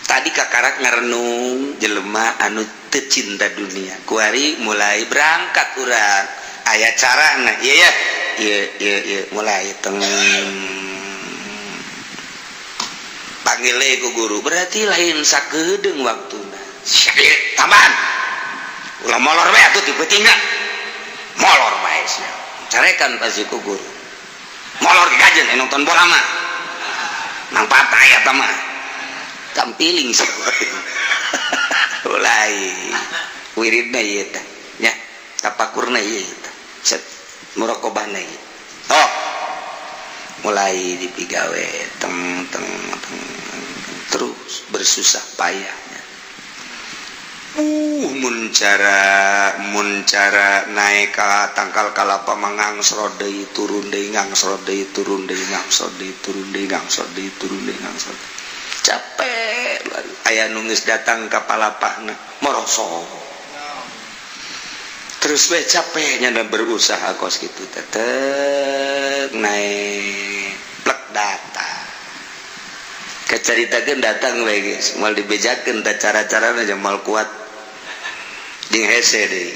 Tadi kakarak ngarenung jelema anu teu cinta dunia. Kuari mulai berangkat urang, aya carana, iya ya, iya iya iya, mulai teng panggil ku guru. Berarti lain sakedeung waktuna. Syait tambahan, ulah molor bae atuh, ti peutingna molor bae sia. Carekan pasti ku guru, molor digajen eh, nonton bola mah manfaat aya eta mah tampiling. Mulai wiridna ieu teh nya, tapakurna ieu teh, set muraqabahna ieu. Oh, mulai dipigawe teng teng teng, terus bersusah payahnya. Mun cara naik ka tangkal kalapa mah ngangsrot deui turun deui, ngangsrot deui turun deui, ngangsrot deui turun deui, ngangsrot deui turun deui, ngangsrot, capek. Aya nu geus datang ka palapahna morosok terus we, capeknya dan berusaha kos gitu, tetep naik plek, datang keceritakan, datang we geus moal dibejakeun tah cara-carana aja, moal kuat jeung hese deui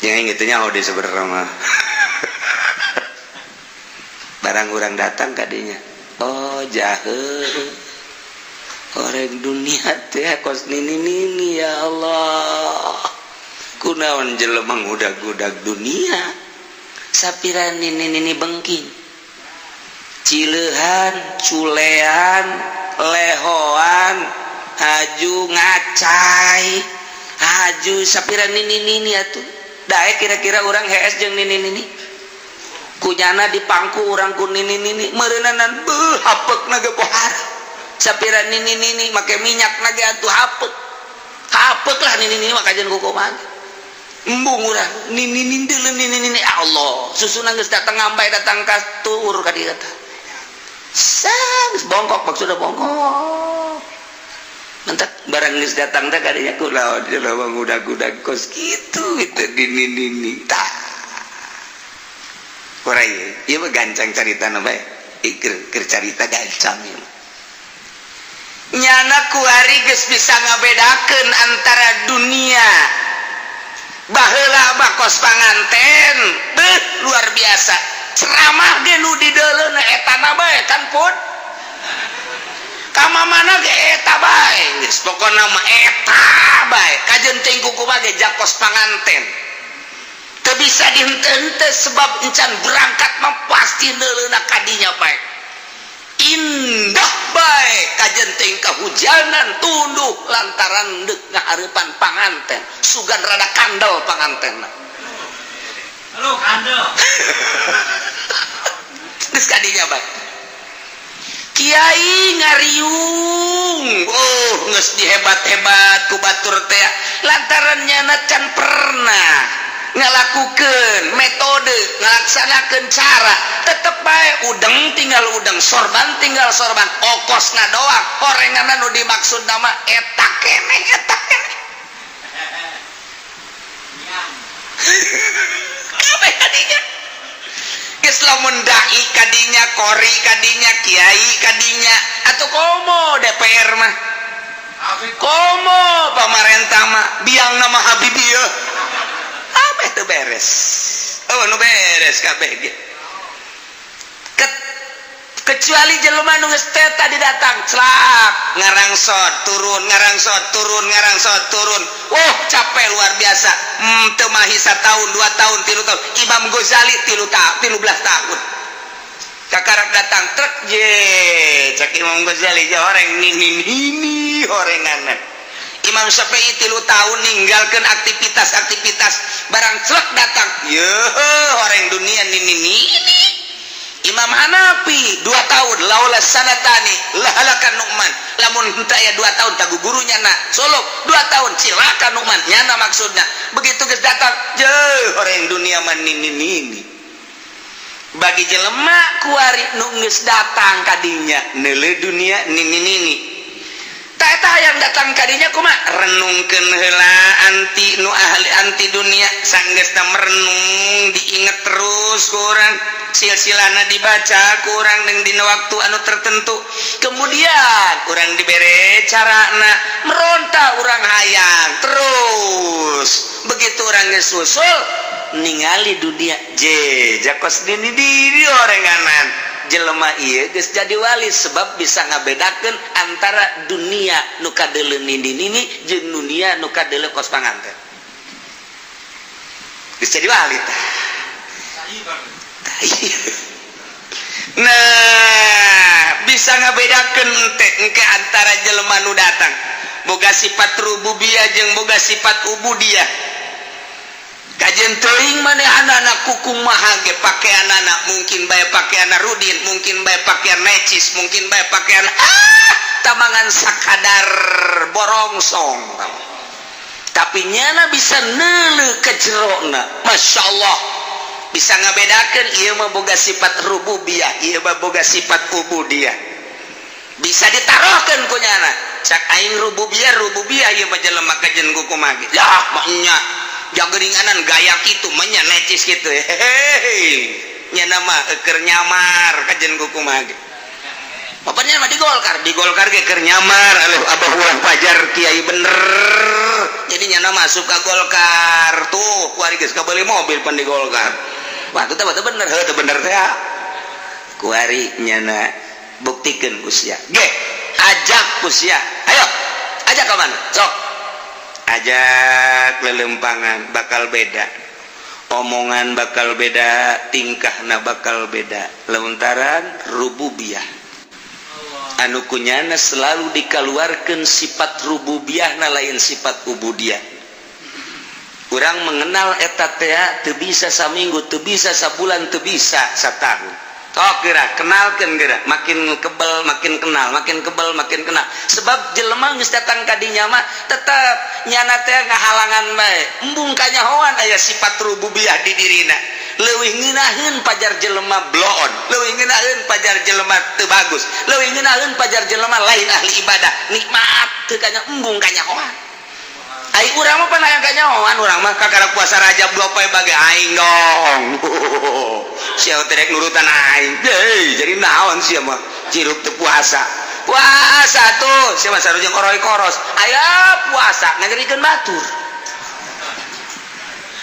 jeung aing teh nyaho deui. Sebenarnya mah barang urang datang kadinya, oh, jahe orang dunia teh kos nini nini. Ya Allah, kunaon jelema ngudag-gudag dunia sapira nini nini, bengking, cileuhan, culean, lehoan, haju ngacai, haju sapira nini nini atuh. Daek kira-kira urang hees jeung nini nini? Kunyana dipangku urang ku nini nini meureunanan, beuh, hapekna ge pohara. Sapira nini nini make minyak na ge atuh hapek, hapek lah nini nini mah kajian kukumaha. Embung urang nini nini nini nini. Allah, susuna geus datang, ngambai datang ka tur ka dieu teh. Geus bongkok, maksudna bongkok. Mentak barang geus datang teh kadinya kulaon jelema ngudag-udag kos kitu gitu dini nini tah. Kurai, ieu mah gancang caritana bae. Keur keur carita gancang ieu. Nyana kuari geus bisa ngabedakeun antara dunia. Baheula mah kos panganten, beuh, luar biasa. Ceramah ge nu dideuleuna etana bae kan pun. Kama mana ge eta bae, geus pokona mah eta bae. Kajeun teuing kumaha ge jakos panganten. Teu bisa dihenteu sebab encan berangkat mah pasti neuleuna kadinya bae. Indah bae, kajeun teuing kahujanan tunduh lantaran deuk ngahareupan panganten. Sugan rada kandel pangantenna. Halo, kandel. Geus kadinya bae. Kiai ngariung, oh, geus dihebat-hebat ku batur teh lantaran nyana can pernah ngalakukeun metode, ngalaksanakeun cara. Tetep bae udeng tinggal udeng, sorban tinggal sorban, okosna doang horenganna. Nu dimaksud nama eta keneh, eta keneh kabeh kadinya. Geus lamun dai kadinya, kori kadinya, kiai kadinya, atau komo DPR mah, komo pamarentah mah, biang nama Habibie ya kabeh teu beres. Oh, nu beres kabeh ge kecuali jelema nu geus teh tadi datang celak ngarangsot turun, ngarangsot turun, ngarangsot turun. Wah, capek luar biasa. Teu mahi tahun, 2 tahun, 3 tahun. Imam Ghazali 13 tahun kakarak datang truk je. Cek Imam Ghazali, je horeng ini ini horenganan. Imam Syafi'i 3 tahun ninggalkan aktivitas-aktivitas, barang celak datang ye horeng dunia ini ini ini. Imam Hanafi 2 tahun, laula sanatani lahalakan Nu'man. Lamun henteu aya 2 tahun tagu gurunya na solo 2 tahun cilaka Nu'man nyana. Maksudnya begitu geus datang je horeng dunia man ini ini. Bagi jelema kuari nu geus datang kadinya neule dunia nini nini tak eta yang datang kadinya kuma renungkeun heula anti nu ahli anti dunia. Sanggeusna merenung, diinget terus kurang silsilana, dibaca kurang dengan dina waktu anu tertentu, kemudian urang dibere carana meronta, urang hayang terus. Begitu urang geus susul ningali dunia je jakos dini diri orenganan jelema ieu geus jadi wali sebab bisa ngabedakeun antara dunia nu kadeuleu nini nini jeung dunia nu kadeuleu kos panganten. Geus jadi wali tah. Nah, bisa ngabedakeun teh engke antara jelema nu datang boga sifat rububiyah jeung boga sifat ubudiyah. Kajeun teuing maneh anak kukumaha ge pakaian anak, mungkin bae pakaian rudin, mungkin bae pakaian necis, mungkin bae pakaian tamangan sakadar borongsong, tapi nyana bisa neuleu ke jerona. Masya Allah, bisa ngabedakan ieu mah boga sifat rububiyah, ieu mah boga sifat ubudiyah. Bisa ditaruhkeun ku nyana, cak aing rububiyah, rububiyah ieu mah jelema. Kajeun kumaha ge ya mah nya jageringanan gaya kitu mah nya necis kitu, hehehe, nya nama keur nyamar. Kajeun kumaha ge bapaknya mah di Golkar, di Golkar ge keur nyamar. Aduh, abah urang pajar kiai bener, jadi nyana masuk ke Golkar tuh kuari geus kabeli mobil pan di Golkar. Wah, itu teh bener, heuh, teu bener teh. Kuari nyana buktikeun ku sia ge, ajak ku sia, ayo ajak ke mana sok, ajak lelempangan, bakal beda omongan, bakal beda tingkahna, bakal beda lantaran rububiyah anu kunyana selalu dikeluarkan sifat rububiyah na, lain sifat ubudiyah. Kurang mengenal eta teh teu bisa saminggu, teu bisa sabulan, teu bisa satahun. Tok geura kenalkeun geura, makin kebel makin kenal, makin kebel makin kenal. Sebab jelema geus datang ka dinya mah tetep nyana teh ngahalangan bae. Embung kanyahoan aya sifat rububiyah di dirina. Leuwih ngeunaheun pajar jelema bloon, leuwih ngeunaheun pajar jelema teu bagus, leuwih ngeunaheun pajar jelema lain ahli ibadah. Nikmat teu kanya embung kanyahoan. Ai urang mah pan hayang kanyahoan, urang mah kakara puasa Rajab 2 poe bage aing dong. Sia teh rek nurutan aing. Deui, jadi naon sia mah cirup teu puasa. Puasa tuh, sia mah sarua jeung oroy koros. Aya puasa nganyerikeun batur.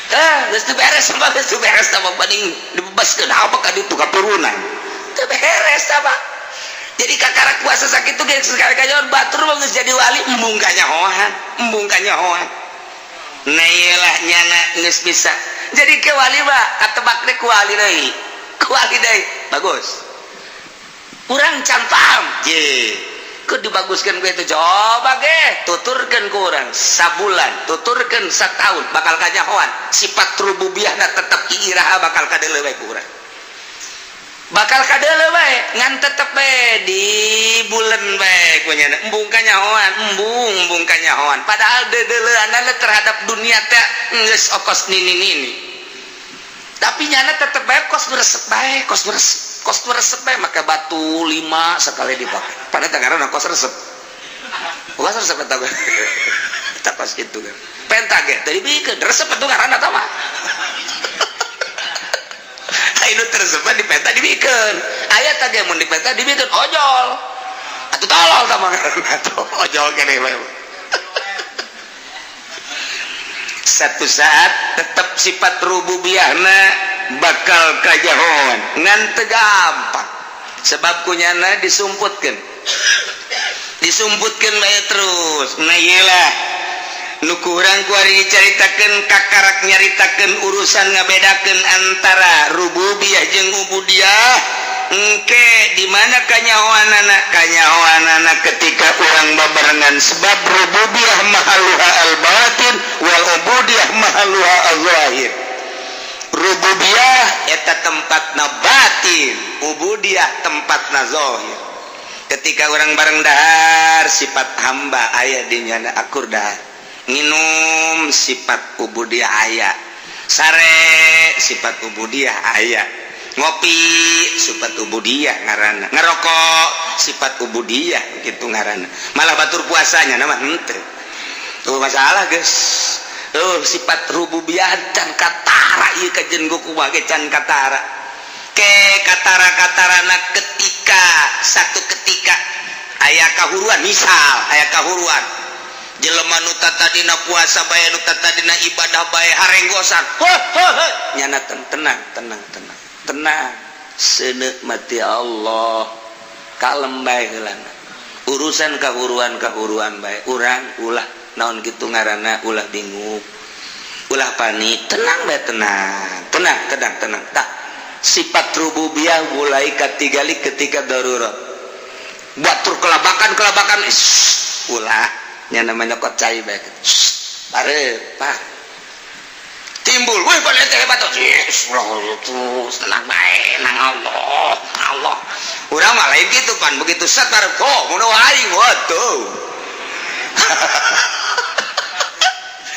Eh, geus teu beres mah, geus teu beres tah banding dibebaskeun apa ka ditu katurunan. Teu beres tah. Jadi kakarak puasa sakitu ge sekali kanyahoan batur mah geus jadi wali embung kanyahoan, embung kanyahoan. Nah iyalah nyana geus bisa. Jadi ke wali mah katebak deh ku wali deui. Ku wali deui. Bagus. Urang can paham. Je. Ku dibaguskeun ku itu coba ge tuturkeun ku urang sabulan, tuturkeun satahun bakal kanyahoan sifat rububiyahna tetep iraha bakal kadeuleu bae ku urang. Bakal kadeuleu bae ngan tetep bae di bulan bae ku nyana embung kanyahoan, embung embung kanyahoan. Padahal deudeuleunana terhadap dunia teh geus okos nini-nini. Tapi nyana tetep bae kos nu resep bae, kos nu resep, kos nu resep bae make batu 5 sekali dipakai. Padahal teh ngaranna kos resep. Kos resep eta bae. Eta kos kitu kan. Penta ge teu dibikeun, resep atuh ngaranna tah mah. Anu teu resep dipenta dibikeun. Aya tah ge mun dipenta dibikeun ojol. Atuh tolol tah mah ngaranna tuh ojol keneh bae. Satu saat tetap sifat rububiyahna bakal kajahoan ngan teu gampang sebab kunyana disumputkeun, disumputkeun bae terus. Nah iyalah nu kurang kuari dicaritakeun kakarak nyaritakeun urusan ngabedakeun antara rububiyah jeung ubudiyah. Engke di mana kanyahoanana? Kanyahoanana ketika urang babarengan, sebab rububiyah mahaluha al-batin wal ubudiyah mahaluha al-zahir. Rububiyah eta tempatna batin, ubudiyah tempatna zahir. Ketika orang bareng dahar sifat hamba aya di nyana akur dahar, nginum sifat ubudiyah aya, sare sifat ubudiyah aya, ngopi sifat ubudiyah ngaranna, ngerokok sifat ubudiyah gitu ngaranna. Malah batur puasanya nama henteu tuh masalah guys. Oh, sifat rububiyah can katara ieu kajen kumaha ge can katara ke katara-katarana ketika satu ketika aya kahuruan, misal aya kahuruan jelema nu tadina puasa bae, nu tadina ibadah bae harenggosan, ho ho ho, nyana tenang tenang tenang tenang, seuneu mati Allah, kalem bae heulana. Urusan kahuruan kahuruan bae urang ulah naon gitu ngaranna, ulah bingung, ulah panik, tenang bae, tenang tenang tenang tenang. Tak sifat rububiyah mulai katigali ketika darurat batur kelabakan kelabakan, ulah nya namanya kocai bae bare pak timbul wih pada teh hebat terus tenang bae nang Allah Allah. Urang mah lain gitu pan, begitu set baru kok mun aing waduh.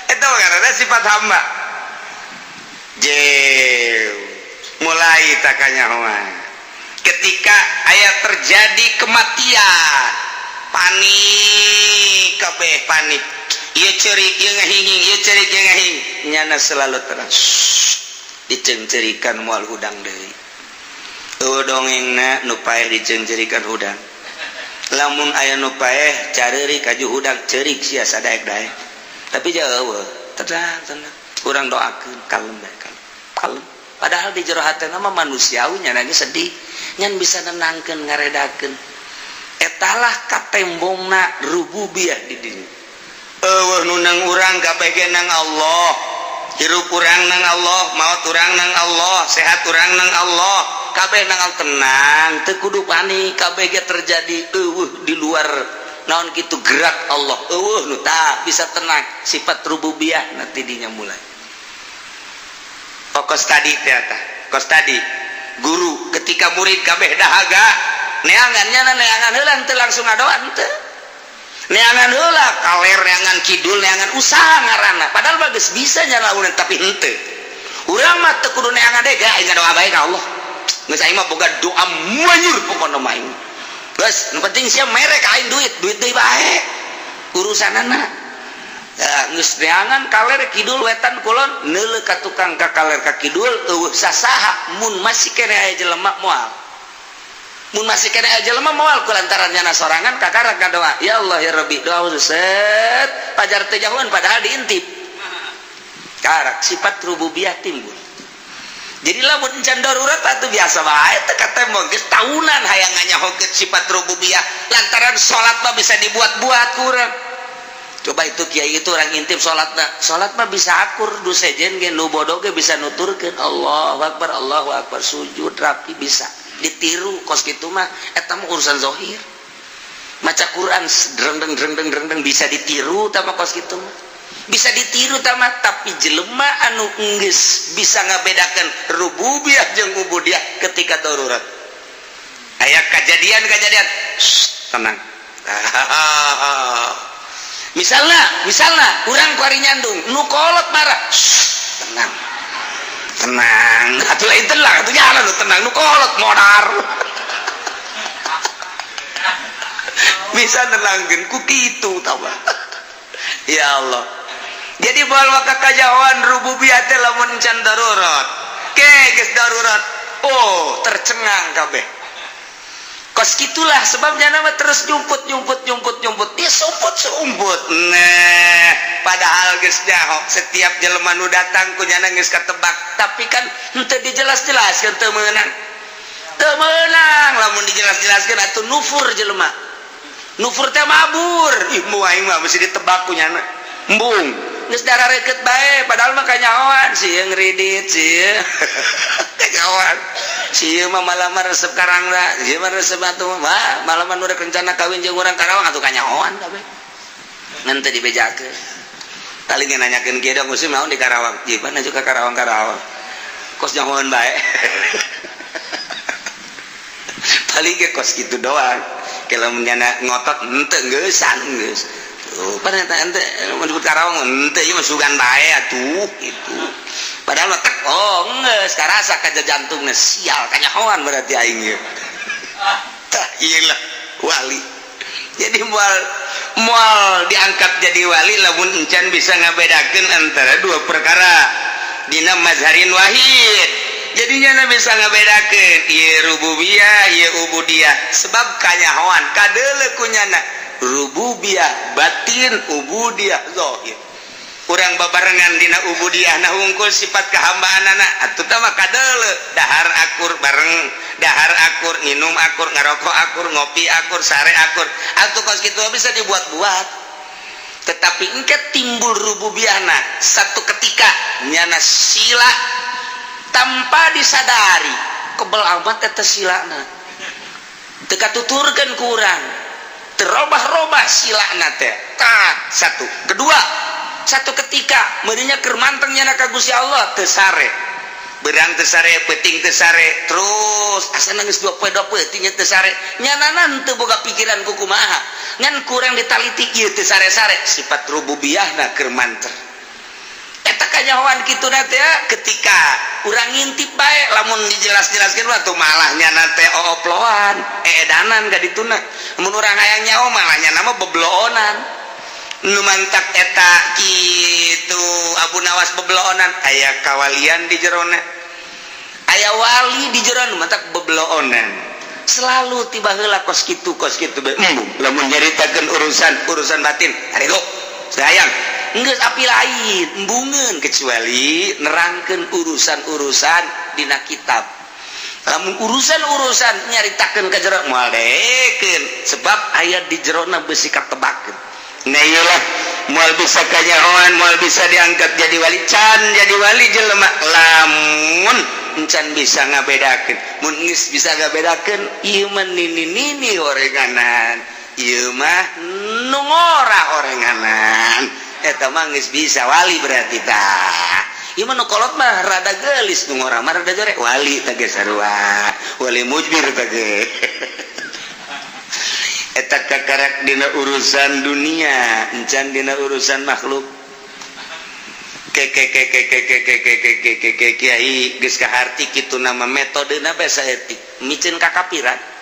Itu karena sifat hamba jew mulai takanyahoan ketika ayat terjadi kematian panik kabeh panik, ieu ceurik ieu ngahinging, ieu ceurik ieu ngahing, nyana selalu tenang, diceungceurikan moal hudang deui. Eueuh dongengna nu paeh diceungceurikan hudang, lamun aya nu paeh careurik kaju hudang ceurik sia sadaek-daek, tapi jauh tenang tenang, urang doakeun kalem bae, kalem kalem. Padahal di jero hatena mah manusiawi, nyana ge sedih, ngan bisa nenangkeun ngaredakeun. Etalah katembongna rububiyah di dinya. Eueuh nu nang urang kabeh ge nang Allah, hirup urang nang Allah, maot urang nang Allah, sehat urang nang Allah, kabeh nang Allah. Tenang, teu kudu panik, kabeh ge terjadi eueuh di luar naon kitu gerak Allah, eueuh nu tah bisa tenang sifat rububiyah nanti dinya mulai. Kos tadi teh kos tadi Guru ketika murid kabeh dahaga, neangannya neangan heula, teu langsung ngadoa, teu. Neangan heula kaler, neangan kidul, neangan usaha ngaranna. Padahal bagus bisa nyalaunan, tapi henteu. Urang mah teu kudu neangan deui, aing ngadoa bae ka Allah. Geus, aing mah boga doa manyur pokona mah aing. Geus, nu penting sia mere ka aing duit, duit deui bae. Urusanana. Ya, geus neangan kaler kidul wetan kulon, neuleuh ka tukang ka kaler ka kidul euweuh sasaha. Mun masih keneh aya jelema moal, mun masih keneh aya jelema moal, kulantaran nyana sorangan kakarak ngadoa, "Ya Allah, ya Rabbi." Doa set pajar teu jauhan, padahal diintip karak sifat rububiyah timbul. Jadi lamun encan darurat atuh biasa bae, teu katembong. Geus tahunan hayang nganyahokeun sifat rububiyah, lantaran salat mah bisa dibuat-buat kurang. Coba itu kiai, itu orang intip salatna. Salat mah bisa akur du sejen ge, nu bodoh ge bisa nuturkeun Allahu akbar, Allahu akbar, sujud rapi, bisa ditiru kos kitu mah. Eta mah urusan zahir. Maca Quran dreng dreng dreng dreng dreng, bisa ditiru tama kos kitu mah, bisa ditiru tama. Tapi jelema anu enggeus bisa ngabedakan rububiyah jeung ubudiyah, ketika darurat aya kejadian-kejadian, tenang. Misalnya, misalnya urang kuari nyandung, nu kolot marah, "Tenang, tenang atuh." Lain tenang atuh, jalan nu tenang, nu kolot modar. Bisa nenangkeun ku kitu tah. Ya Allah, jadi bahwa kakajawan rububiyah teh lamun can darurat. Ke geus darurat, oh, tercengang kabeh. Kos gitulah sebabnya nama terus nyumput nyumput nyumput nyumput, dia sumput sumput. Nah, padahal geus nyaho setiap jelema nu datang ku nyana geus katebak, tapi kan henteu dijelas-jelaskeun, teu meunang, teu meunang. Lamun dijelas-jelaskeun atuh nufur jelema, nufur teh mabur. Ih, mu aing mah mesti ditebak ku nyana, embung, geus darah reket bae. Padahal mah kanyahoan sieun ngridit, sieun kanyahoan, sieun mah malah mah resep karangna, sieun mah resep atuh mah malah mah nu rek rencana kawin jeung urang Karawang atuh kanyahoan kabeh, ngan teu dibejakeun. Paling nanyakeun kieu dong, musim naon di Karawang, jipan juga Karawang, Karawang kos nyahoan bae. Paling ge kos kitu doang. Kalau menyana ngotot henteu, geusan geus. Tuh, pan eta ente menyebut Karawang henteu, ieu mah sugan bae atuh gitu. Padahal mah tek, oh, geus karasa ka jantungna, sial, kanyahoan berarti aing ieu. Tah, ieu lah wali. Jadi moal moal diangkat jadi wali lamun encan bisa ngabedakeun antara dua perkara dina mazharin wahid. Jadinya bisa ngabedakeun ieu rububiyah, ieu ubudiyah, sebab kanyahoan kadeuleu ku nyana rububiyah batin, ubudiyah zahir. Urang babarengan dina ubudiyah nah hungkul sifat kehambaan anak atuh tah mah kadeuleu, dahar akur bareng, dahar akur, nginum akur, ngarokok akur, ngopi akur, sare akur atuh. Kos kitu bisa dibuat-buat, tetapi engke timbul rububiyahna satu ketika nyana sila tanpa disadari kebel amat eta silana, teu katuturkeun ku urang, terobah-robah silana teh. Tah, satu. Kedua, satu ketika meureunnya keur manteng nyana ka Gusti Allah, teu sare beurang, teu sare peuting, teu sare terus asa nangis 2 poe 2 peuting teu sare. Nyanana teu boga pikiran ku kumaha, ngan kurang ditaliti ieu teu sare-sare, sifat rububiyahna keur manter. Eta kanyahoan kitu na teh ketika urang ngintip bae. Lamun dijelas-jelaskeun mah tuh malah nyana teh ooploan, eedanan ka dituna. Mun urang hayang nyaho malah nyana mah bebloonan. Nu mantak eta kitu Abu Nawas bebloonan, aya kawalian di jerona, aya wali di jerona, mantak bebloonan selalu. Tiba heula kos kitu, kos kitu bae. Embung lamun nyaritakeun urusan urusan batin arego sayang geus api lain, embungeun, kecuali nerangkeun urusan-urusan dina kitab. Lamun urusan-urusan nyaritakeun ka jero moal dekeun, sebab aya di jerona besi katebakeun. Nah, iyalah, moal bisa kanyahoan, moal bisa diangkat jadi wali. Can jadi wali jelema lamun encan bisa ngabedakeun. Mun geus bisa ngabedakeun, ieu mah nini nini orenganan, ieu mah nu ngora orenganan, eta mah geus bisa wali berarti. Tah. Ieu mah nu kolot mah rada geulis, nu ngora mah rada jore. Wali teh ge sarua, wali mujbir teh ge. Eta kakarak dina urusan dunia, encan dina urusan makhluk. Ke ke ke ke ke ke ke ke ke ke ke ke kiai geus kaharti kitu nama metodena bae saeutik micin kakapiran.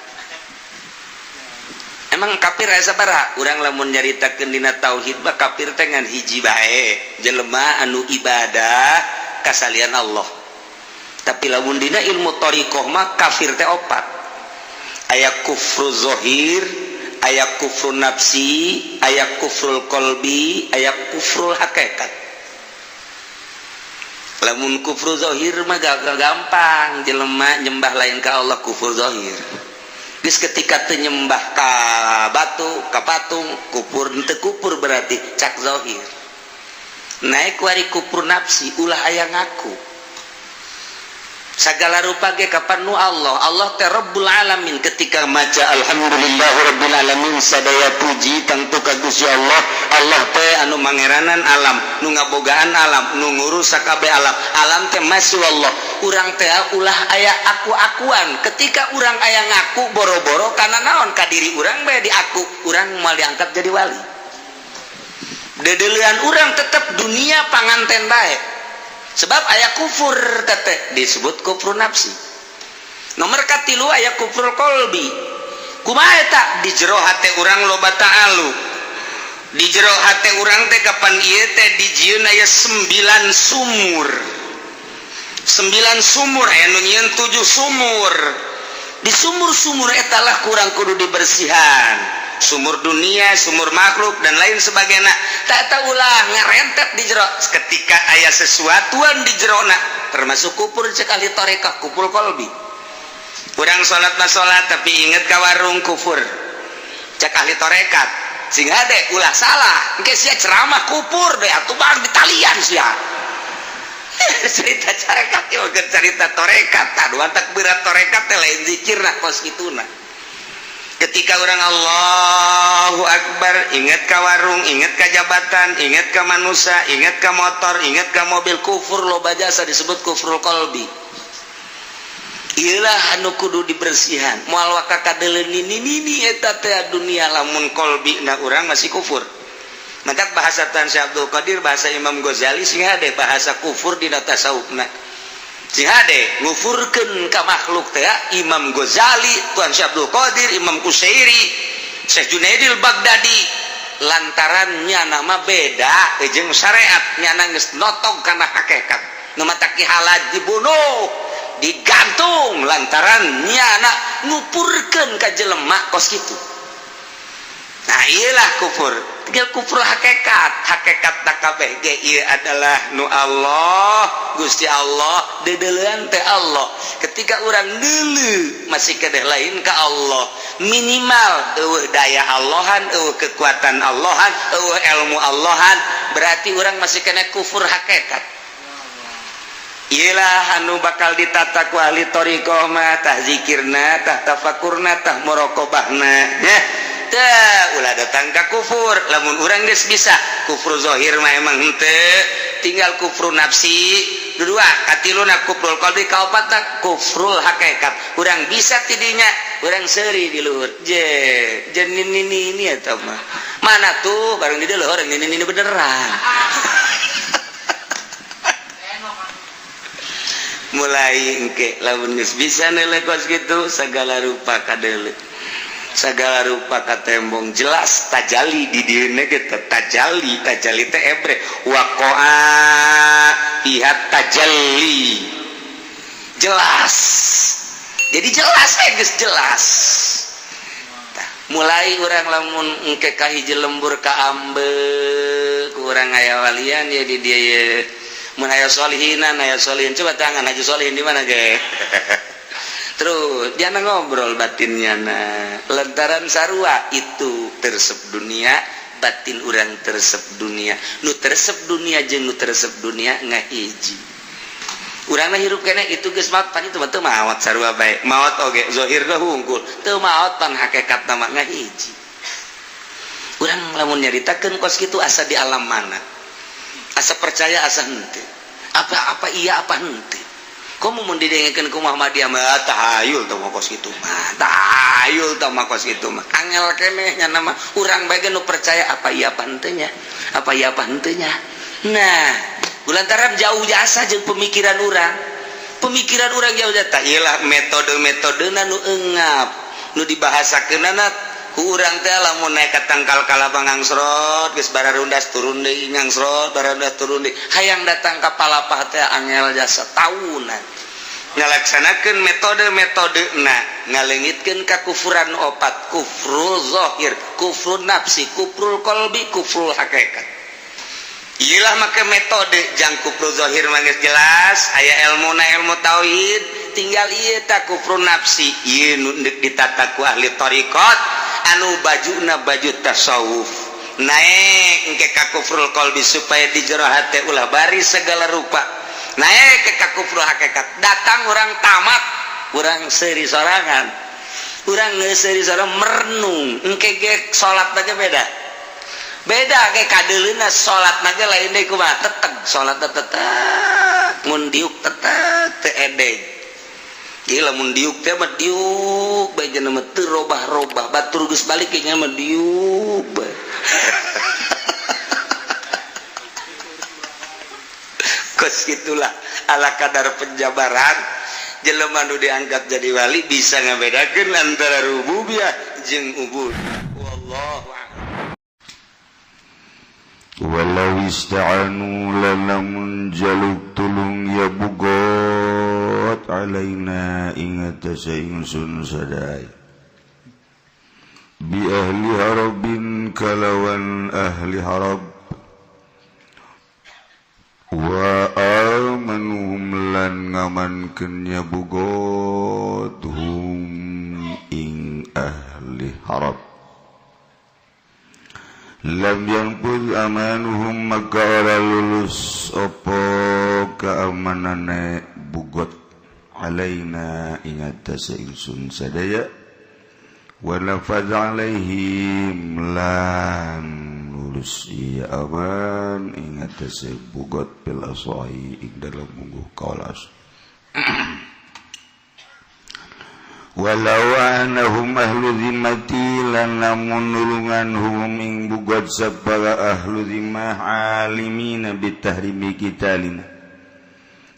Emang kafir aya sabaraha? Urang lamun nyaritakeun dina tauhid mah, kafir teh ngan hiji bae, jelema anu ibadah kasalian Allah. Tapi lamun dina ilmu thariqah mah, kafir teh opat. Aya kufru zahir, aya kufru nafsi, aya kufrul qalbi, aya kufrul hakikat. Lamun kufru zahir mah gampang, jelema nyembah lain ka Allah, kufur zahir. Geus ketika teu nyembah ka batu, ka patung, kufur teu kufur berarti cak zahir. Naik wari kufur nafsi, ulah aya ngaku. Segala rupa ge kapan nu Allah, Allah teh Rabbul Alamin. Ketika maca alhamdulillahi rabbil alamin, sadaya puji tangtu ka Gusti Allah. Allah teh anu mangeranan alam, nu ngabogaan alam, nu ngurus sakabeh alam. Alam teh masih Allah. Urang teh ulah aya aku-akuan. Ketika urang aya ngaku boro-boro karena naon ka diri urang bae diaku, urang moal diangkat jadi wali. Dedelean urang tetep dunia panganten bae. Sebab aya kufur tete disebut kufur nafsi. Nomor katilu aya kufur kolbi. Kumaha eta? Di jero hate urang loba ta'alu. Di jero hate urang teh kapan ieu teh dijieun aya 9 sumur. 9 sumur, aya nu nyieun 7 sumur. Di sumur-sumur eta lah kurang kudu dibersihan. Sumur dunia, sumur makhluk, dan lain sebagainya. Tak tahu ulah ngarentet di jero. Ketika aya sesuatuan di jerona, termasuk kupur cek ahli tarekah, kupur kolbi. Kurang sholat mah sholat, tapi inget ka warung, kufur cek ahli tarekat. Sing hade ulah salah, engke sia ceramah kupur deh atuh bang ditalian sia. Cerita tarekat ieu cerita tarekat, aduh tak berat tarekat teh lain zikirna kos kituna. Ketika orang Allahu Akbar, ingat ke warung, ingat ke jabatan, ingat ke manusia, ingat ke motor, ingat ke mobil, kufur loba jasa disebut kufrul kolbi. Iyalah anu kudu dibersihan. Moal waka kadeuleun nini nini eta teh dunia lamun kolbi na urang masih kufur. Maka bahasa Tan Syekh Abdul Qadir, bahasa Imam Ghazali, sing hade bahasa kufur dina tasawufna. Sing hade ngufurkeun ka makhluk teh Imam Ghazali, Tuan Syekh Abdul Qadir, Imam Kusyairi, Syekh Junaidil Baghdadi, lantarannya nama beda jeung syariat, nyana geus notog kana hakikat. Nu matak Ki Halaj dibunuh, digantung lantaran nyana ngupurkeun ka jelema kos kitu. Nah, iyalah kufur. Tinggal kufur hakikat. Hakikat kabeh ge ieu adalah nu Allah, Gusti Allah, dedelean teh Allah. Ketika urang deuleu masih kedeh lain ka Allah, minimal eueuh daya Allahan, eueuh kekuatan Allahan, eueuh ilmu Allahan, berarti urang masih kena kufur hakikat. Iyalah anu bakal ditata ku ahli thariqah mah, tah zikirna, tah tafakurna, tah muraqabahna ya. Teh ulah datang ka kufur. Lamun urang geus bisa kufur zahir mah emang henteu, tinggal kufur nafsi dua, katiluna kufrul qalbi, kaopatna kufrul hakikat. Urang bisa tidinya, urang seuri di luhur je je ini ini eta mah mana tuh bareng di luhur ini beneran. Mulai engke lamun geus bisa neuleuh kos kitu, segala rupa kadeuleu, segala rupa katembong, jelas tajali di dieuna ge tajali. Tajali teh ebre waqa'a fiha tajalli, jelas, jadi jelas eh geus jelas. Tah, mulai urang lamun engke ka hiji lembur ka ambe ku urang aya walian ya di dia ye. Mun aya solihinan, aya solihin, coba tangan Haji Solihin di mana ge. Terus dia ngobrol batinnya. Nah, lantaran sarua itu teresep dunia, batin urang teresep dunia. Nu teresep dunia jeung nu teresep dunia ngahiji. Urang mah hirup kene itu geus maot pan, itu mah teu maot, sarua bae maot oge zahir ge hungkul teu maot, pan hakikat mah ngahiji. Urang lamun nyaritakeun kos kitu asa di alam mana, asa percaya asa henteu. Apa-apa iya apa henteu. Komo mun didengekeun ku Muhammadiyah mah tahayul tah mah kos kitu mah. Tahayul tah mah kos kitu mah. Angel keneh nya nama urang bae nu percaya apa iya apa henteu nya. Apa iya apa henteu nya. Nah, lantaran jauh jasa jeung pemikiran urang. Pemikiran urang jauh jasa. Iyalah metode-metodena nu engap, nu dibahasakeunana ku urang teh lamun naik ka tangkal kalapa ngangsrot geus bararundas turun deui ngangsrot bararundas turun deui hayang datang ka palapah teh angel jasa taunan ngalaksanakeun metode-metodena ngaleungitkeun kakufuran opat kufrul zahir kufrul nafsi kufrul qalbi kufrul hakikat. Iyalah make metode jang kufrul zahir mah geus jelas aya ilmuna ilmu tauhid tinggal ieu ta kufrul nafsi ieu nu deuk ditata ku ahli thariqat anu bajuna baju tasawuf naik engke ka kufrul qalbi supaya di jero hate ulah bari segala rupa naik ke ka kufrul hakikat datang urang tamat urang seuri sorangan urang geus seuri sorangan merenung engke ge salat aja beda beda ge kadeuleuna salat na ge lain deui kumaha teteg salat teteg mun diuk teteg teu edeg. Gila mun diuk teh mah diuk bae cenah mah teu robah-robah batur geus balik ge nya mah diuk bae. Kos gitulah ala kadar penjabaran jelema nu diangkat jadi wali bisa ngabedakeun antara rububiyah jeung ubud. Wallahu a'lam. Walau ista'anu lalamun jaluk tulung ya bugot alaina ingat ingsun sadai bi ahli harabin kalawan ahli harab wa amanuhum lan ngamankeun ya bugot hum ing ahli harab lam yanqud amanuhum maka ora lulus opo keamanane bugot alaina ingat ingsun sadaya wala faz alaihim lan lulus iya aman ingat bugot bil asahi ing dalam mungguh kaulas. Walau anahum ahlu zimmati lan lamun nulungan hum ing bugat sapala ahlu zimmah alimina bitahrimi kitalina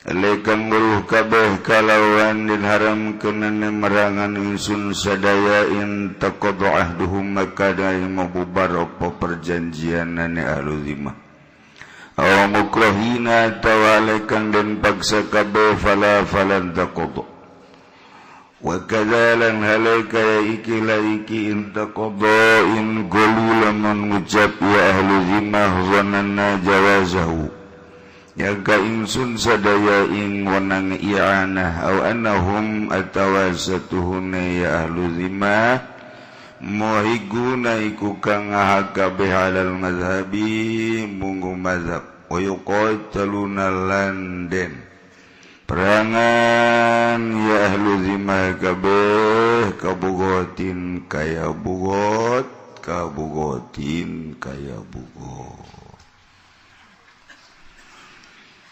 alaikan weruh kabeh kalawan din haramkeunana merangan ingsun sadaya in taqadu ahduhum maka dai mabubar apa perjanjianane ahlu zimmah aw mukrahina tawalekan den paksa kabeh fala falan taqadu wa kadzalan halaika ya iki la iki intaqada in gulu lamun ngucap ya ahlu zimmah zananna jawazahu ya ka ingsun sadaya ing wenang i'anah aw annahum atawasatuhuna ya ahlu zimmah muhiguna iku kang ngahak kabeh alal mazhabi munggu mazhab wa yuqataluna landen perangan ya ahlu zimmah kabeh kabugotin kaya bugot kabugotin kaya bugot.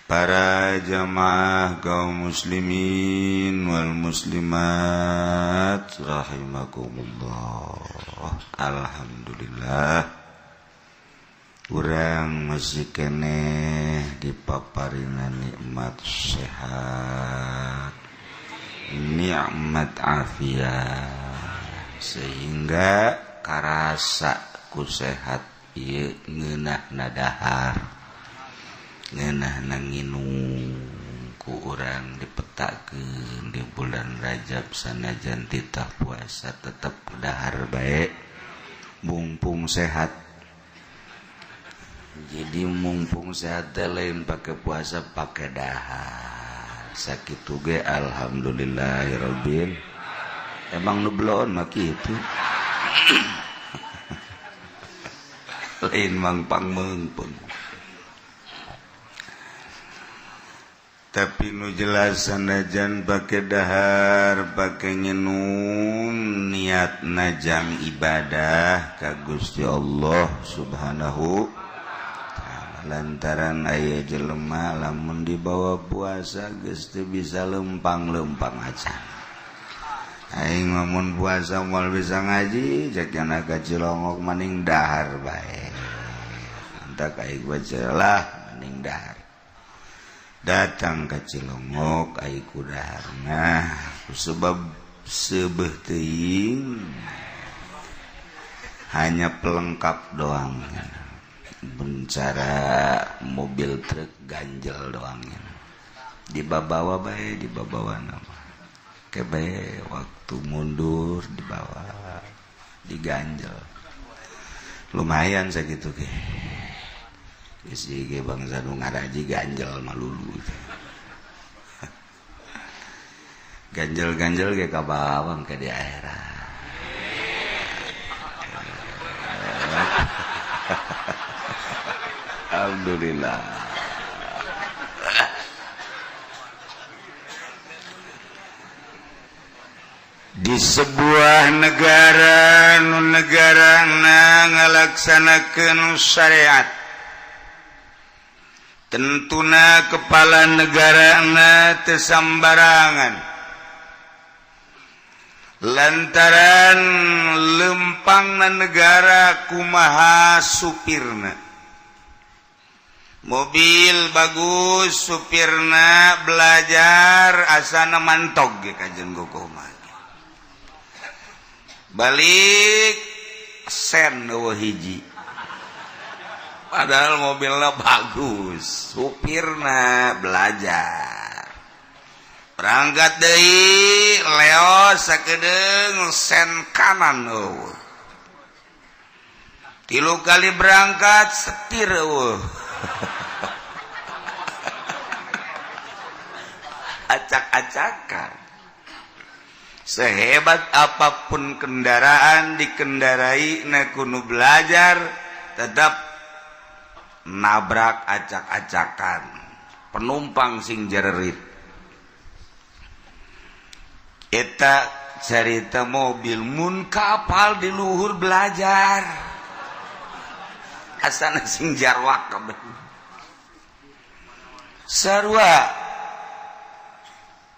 Para jamaah kaum muslimin wal muslimat rahimakumullah. Alhamdulillah urang masih keneh dipaparina nikmat sehat, nikmat afiat, sehingga karasa ku sehat ieu ngeunahna dahar, ngeunahna nginum ku urang dipetakeun di bulan Rajab sanajan titah puasa tetep dahar bae mumpung sehat. Jadi mumpung sehat lain pakai puasa pakai dahar sakitu ge alhamdulillahirabbil. Emang nu beloon mah kitu. Lain mangpang meungpeung. Tapi nu jelas sanajan pake dahar pake nyenum niat najang ibadah ka Gusti Allah Subhanahu. Lantaran aya jelema lamun dibawa puasa geus teu bisa lempang-lempang acan. Aing lamun puasa moal bisa ngaji, cek nyana ka Cilongok maning dahar bae. Antak aing baca lah maning dahar. Datang ka Cilongok aing ku dahar. Nah, sebab seubeuh teuing hanya pelengkap doang, bencara mobil truk ganjel doang, dibawa bae, dibawa nama kebe waktu mundur dibawa diganjel, lumayan segitu ge. Isi ge bangsa nu ngaraji ganjel malulu, ganjel-ganjel ge kabawang ke di akhirat. Alhamdulillah. Di sebuah negara nu negarana ngalaksanakeun syariat, tentuna kepala negarana teu sambarangan, lantaran lempangna negara kumaha supirna. Mobil bagus supirna belajar asana mantog ge kajen gogoma. Balik sen eueuh hiji. Padahal mobilna bagus, supirna belajar. Berangkat deui leos sakedeung sen kanan eueuh. 3 kali berangkat setir eueuh. Acak-acakan. Sehebat apapun kendaraan dikendarai na kudu belajar tetap nabrak acak-acakan, penumpang sing jererit. Eta carita mobil, mun kapal di luhur belajar asana sing jarwak kabeh. Sarua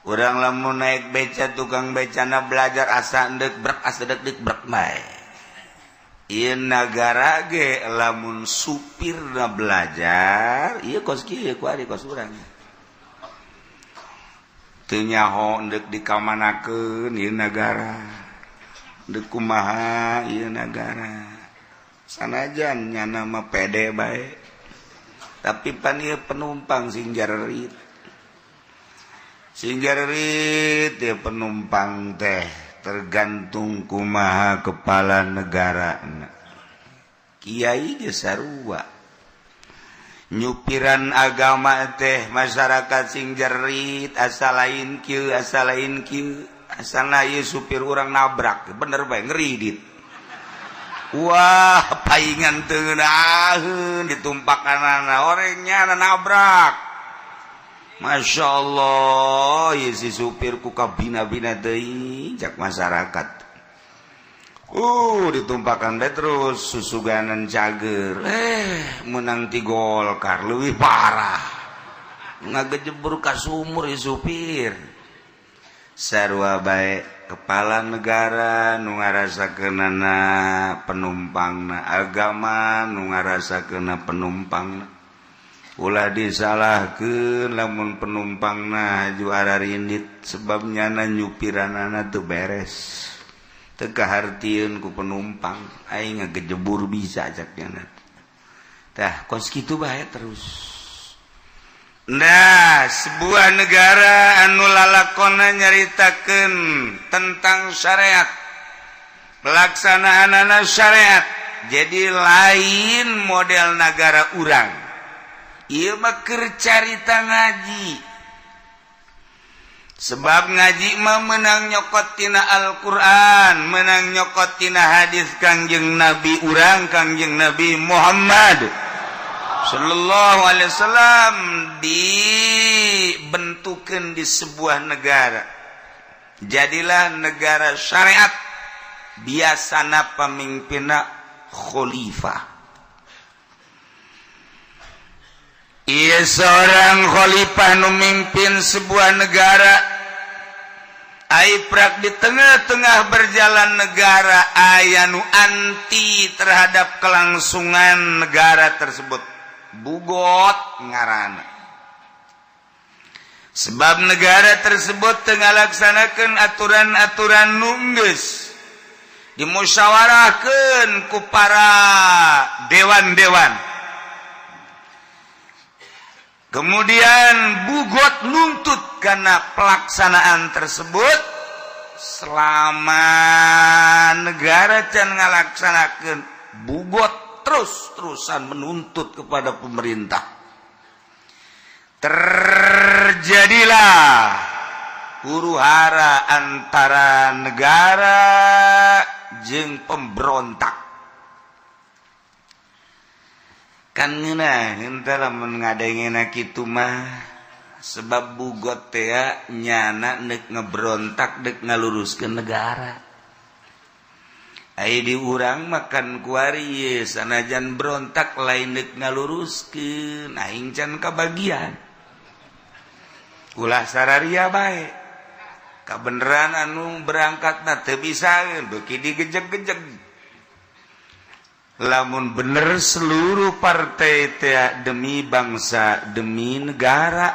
urang lamun naik beca, tukang becana belajar asa endek brek asa dek brek bae. Ieu nagara ge lamun supirna belajar, ieu kos kieu ku ari kos urang. Teu nyaho endek dikamanakeun ieu nagara. Endek kumaha ieu nagara. Sanajan nyana mah pede bae. Tapi pan ieu penumpang sing jarerit. Sing jarerit ieu penumpang teh tergantung kumaha kepala negara. Kiai ge sarua. Nyupiran agama teh masyarakat sing jerit asa lain kieu asa lain kieu asana ieu supir urang nabrak bener bae ngeridit. Wah, paingan teu ngeunaheun ditumpakanana orangnya nabrak. Masya Allah, ieu si supir ku kabina-bina teuing cak masyarakat. Ditumpakan bae terus susuganan cager. Menang ti Golkar leuwih parah. Ngagejebur ka sumur ieu supir. Sarua bae kepala negara nu ngarasakeunana penumpangna, agama nu ngarasakeunna penumpangna. Ulah disalahkeun lamun penumpangna juara rindit sebab nyana nyupiranana teu beres. Teu kahartieun ku penumpang, aing ngagejebur bisa cak nyana. Tah kos kitu bae terus. Nah, sebuah negara anu lalakona nyaritakeun tentang syariat, pelaksanaanana syariat. Jadi lain model negara urang. Ieu mah keur carita ngaji. Sebab ngaji mah menang nyokot tina Al-Qur'an, menang nyokot tina hadis Kangjeng Nabi urang, Kangjeng Nabi Muhammad sallallahu alaihi wasallam dibentukan di sebuah negara. Jadilah negara syariat, biasana pemimpinna khalifah. Ia seorang khalifah nu mimpin sebuah negara. Aiprak di tengah-tengah berjalan negara aya nu anti terhadap kelangsungan negara tersebut, bughot ngaranna, sebab negara tersebut tengah laksanakan aturan-aturan nu enggeus dimusyawarahkan ku para dewan-dewan. Kemudian bughot nuntut karena pelaksanaan tersebut selama negara can ngalaksanakan, bughot terus-terusan menuntut kepada pemerintah. Terjadilah huru hara antara negara jeung pemberontak. Kan ngeunah henteu lamun ngadengena kitu mah, sebab bughot teh nyana nek ngebrontak dek ngaluruskeun negara. Ai di urang makan kuari sanajan berontak lain dek ngaluruskeun, aing can kabagian, ulah sararia bae. Kabeneran anu berangkat na teu bisa beuki digejeg-gejeg. Lamun bener seluruh partai teh demi bangsa, demi negara,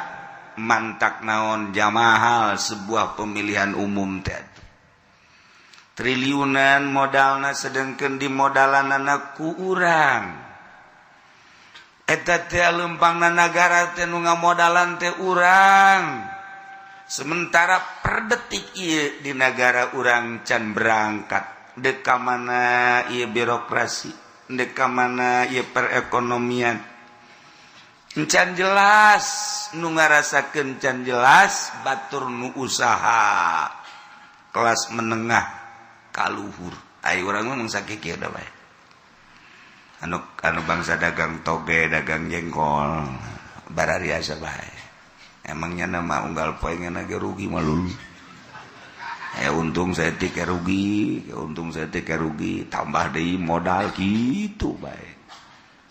mantak naon jamahal sebuah pemilihan umum teh triliunan modalna, sedangkan di modalan ku urang eta teh lempangna negara teh nu ngamodalan teh urang. Sementara per detik ieu di negara urang can berangkat dek ka mana ieu birokrasi, dek ka mana ieu perekonomian, can jelas. Nu ngarasakeun can jelas batur nu usaha kelas menengah kaluhur. Ayo, urang ngomong sakieu udah bae. Anu anu bangsa dagang toge, dagang jengkol, barariasa bae. Emangnya nama unggal poe ge rugi malu. Eh, untung saeutik rugi, untung saeutik rugi, tambah deui modal gitu bae.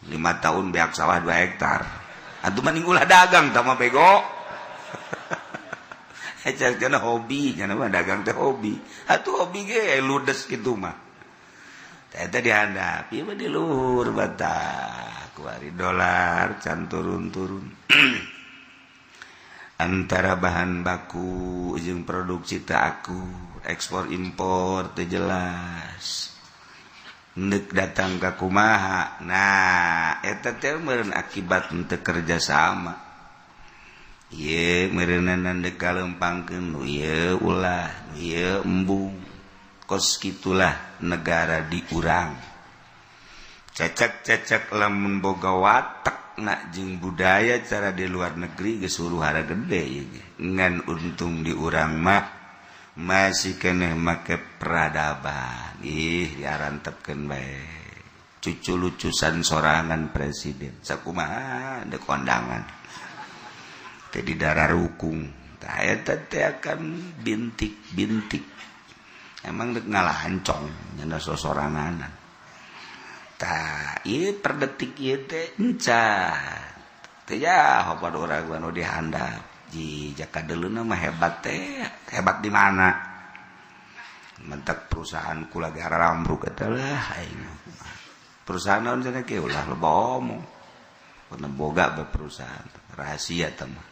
5 tahun beak sawah 2 hektar. Atuh mending ulah dagang tah mah, bego. Karena hobi nya mah, dagang teh hobi. Atuh hobi ge ludes gitu mah. Eta dihandap ieu mah di luhur batak kuari dolar can turun-turun. Antara bahan baku jeung produksi teu akur, ekspor impor teu jelas, ndek datang ka kumaha. Nah, eta teh meureun akibat teu kerja sama. Ieu meureunan dek kalempangkeun nu ieu ulah, nu ieu embung. Kos kitulah negara di urang. Cecek-cecek lamun boga watak nak jeung budaya cara di luar negeri geus huru-hara gede ieu ge. Ngan untung di urang mah masih keneh make peradaban. Ih, diarantepkeun bae. Cucu lucusan sorangan presiden sakumaha dek kondangan teh di darah rukung. Tah, eta teh akan bintik-bintik emang dek ngalahancong nyanda sosoranganan. Tah, ieu per detik ieu teh encan teh ya pada urang anu dihandap ji jaka deleuna mah hebat teh. Hebat di mana? Mentak perusahaan kula ge arambruk eta lah. Aing perusahaan naon cenah ge ulah loba omong. Pernah boga be perusahaan rahasia teh mah.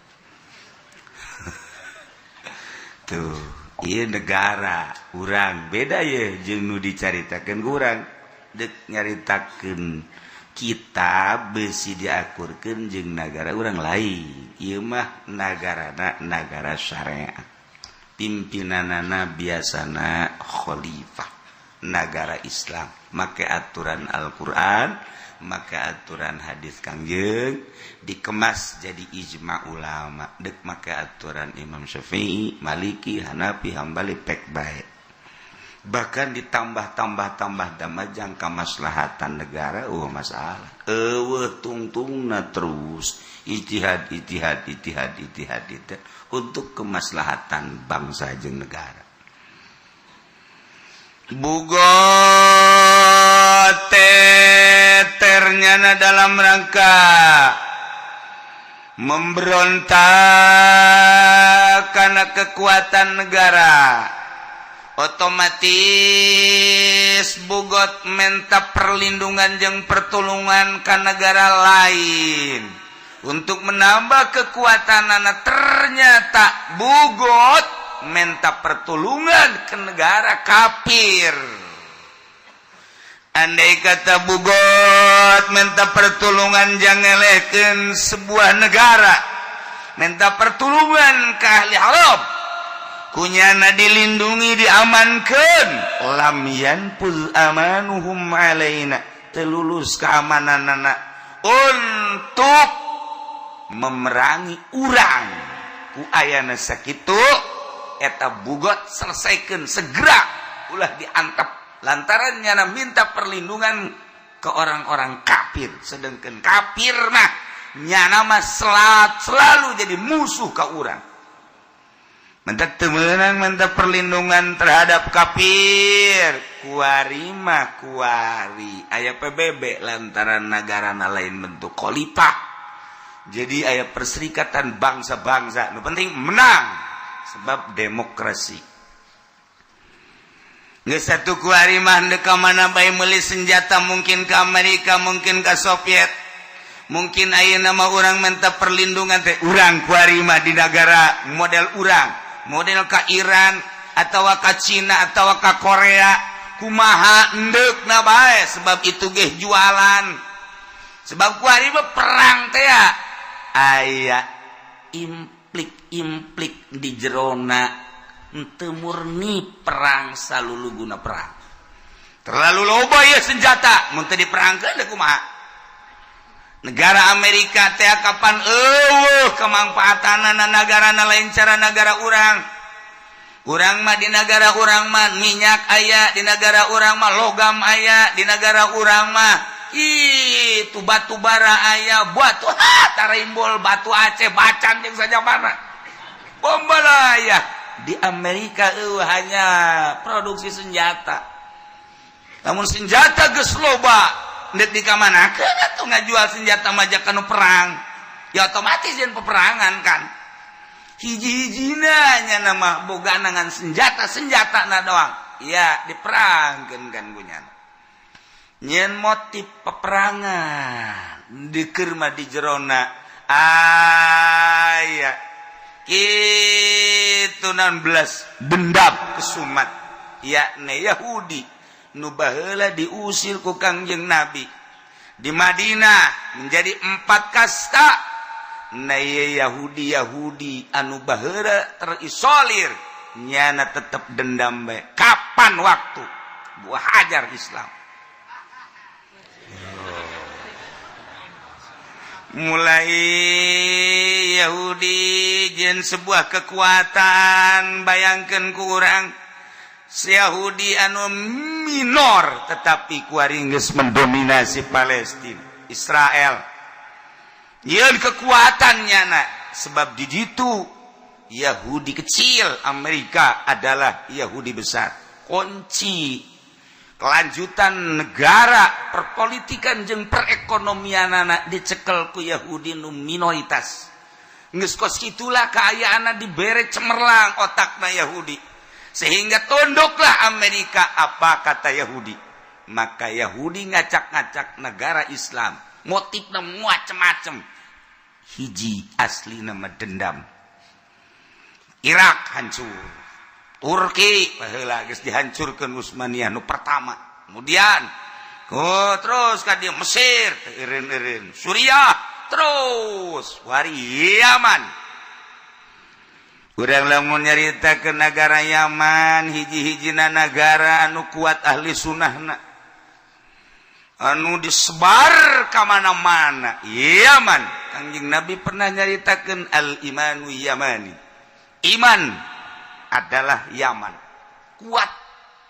Tuh, ieu negara urang beda ye jeung nu dicaritakeun ku urang. Dek nyaritakeun kita besi diakurkeun jeung nagara urang lain. Ieu mah nagarana nagara syariat, pimpinanana biasana khalifah, nagara Islam make aturan Al-Qur'an, make aturan hadis Kangjeng, dikemas jadi ijma ulama, dek make aturan Imam Syafi'i, Maliki, Hanafi, Hambali, pek bae. Bahkan ditambah-tambah tambah damah jangka maslahatan negara. Oh, masalah eueuh tungtungna terus ijtihad, ijtihad, ijtihad, ijtihad, ijtihad untuk kemaslahatan bangsa jeung negara. Bughot ternyana dalam rangka Memberontak karena kekuatan negara, otomatis bughot menta perlindungan jeung pertolongan ke negara lain untuk menambah kekuatan anak. Ternyata bughot menta pertolongan ke negara kafir. Andai kata bughot minta pertolongan, jangan sebuah negara, minta pertolongan ke ahli Arab, kunyana dilindungi, diamankan, lam yanfudz amanuhum alaina, telulus keamanan anak untuk memerangi urang. Ku ayana sakitu eta bughot selesaikan segera, ulah diantap lantaran nyana minta perlindungan ke orang-orang kafir, sedangkan kafir mah nyana mah selalu jadi musuh ke urang. Minta temenang, minta perlindungan terhadap kafir. Kuari mah kuari aya PBB, lantaran negara lain bentuk khalifah, jadi aya perserikatan bangsa-bangsa. Nu penting menang sebab demokrasi. Geus satu kuari mah ndek ka mana bae meuli senjata, mungkin ke Amerika, mungkin ke Soviet. Mungkin ayeuna mah urang minta perlindungan teh, urang kuari mah di negara model urang, model ka Iran atau ka Cina atau ka Korea, kumaha endekna bae, sebab itu ge jualan. Sebab kuari mah perang teh ya aya implik-implik di jerona, henteu murni perang salulu guna perang. Terlalu loba ya senjata, mun teu diperangkeun deui kumaha? Negara Amerika teh kapan eueuh kemangfaatanana nagarana, lain cara negara urang. Urang mah di negara urang mah minyak aya, di negara urang mah logam aya, di negara urang mah itu batu bara aya, batu ha tarimbol, batu Aceh bacan jeung saja mana bombalaya. Di Amerika hanya produksi senjata. Namun senjata geus loba, ndek di kamanakeun atuh ngajual senjata majak kanu perang? Ya otomatis jeung peperangan kan. Hiji-hijina nya nama boga ngan senjata, senjata na doang ya diperangkeun kan. Gunyan nyen motif peperangan dikeur mah di jerona aya itu 16 dendam kesumat, yakni Yahudi nu baheula diusir ku Kangjeng Nabi di Madinah menjadi empat kasta. Nah, Yahudi Yahudi anu baheula terisolir nyana tetep dendam bae, kapan waktu buah hajar Islam. Mulai Yahudi jen sebuah kekuatan. Bayangkan ku urang Yahudi anu minor, tetapi kuari geus mendominasi Palestina, Israel. Yeun kekuatannya nak, sebab di situ Yahudi kecil, Amerika adalah Yahudi besar. Kunci kelanjutan negara, perpolitikan jeung perekonomian anak dicekel ku Yahudi nu minoritas. Geus kos itulah keayaan, dibere cemerlang otakna Yahudi sehingga tunduklah Amerika apa kata Yahudi. Maka Yahudi ngacak-ngacak negara Islam, motifnya macem-macem, hiji asli nama dendam. Irak hancur, Turki baheula geus dihancurkeun Utsmaniyah nu pertama, kemudian oh, terus ka dia Mesir, eureun-eureun Suriah, terus wari Yaman. Urang lamun nyarita ke negara Yaman, hiji-hijina negara anu kuat ahli sunnahna anu disebar ka mana-mana Yaman. Kangjeng Nabi pernah nyaritakeun al imanu yamani, iman adalah Yaman. Kuat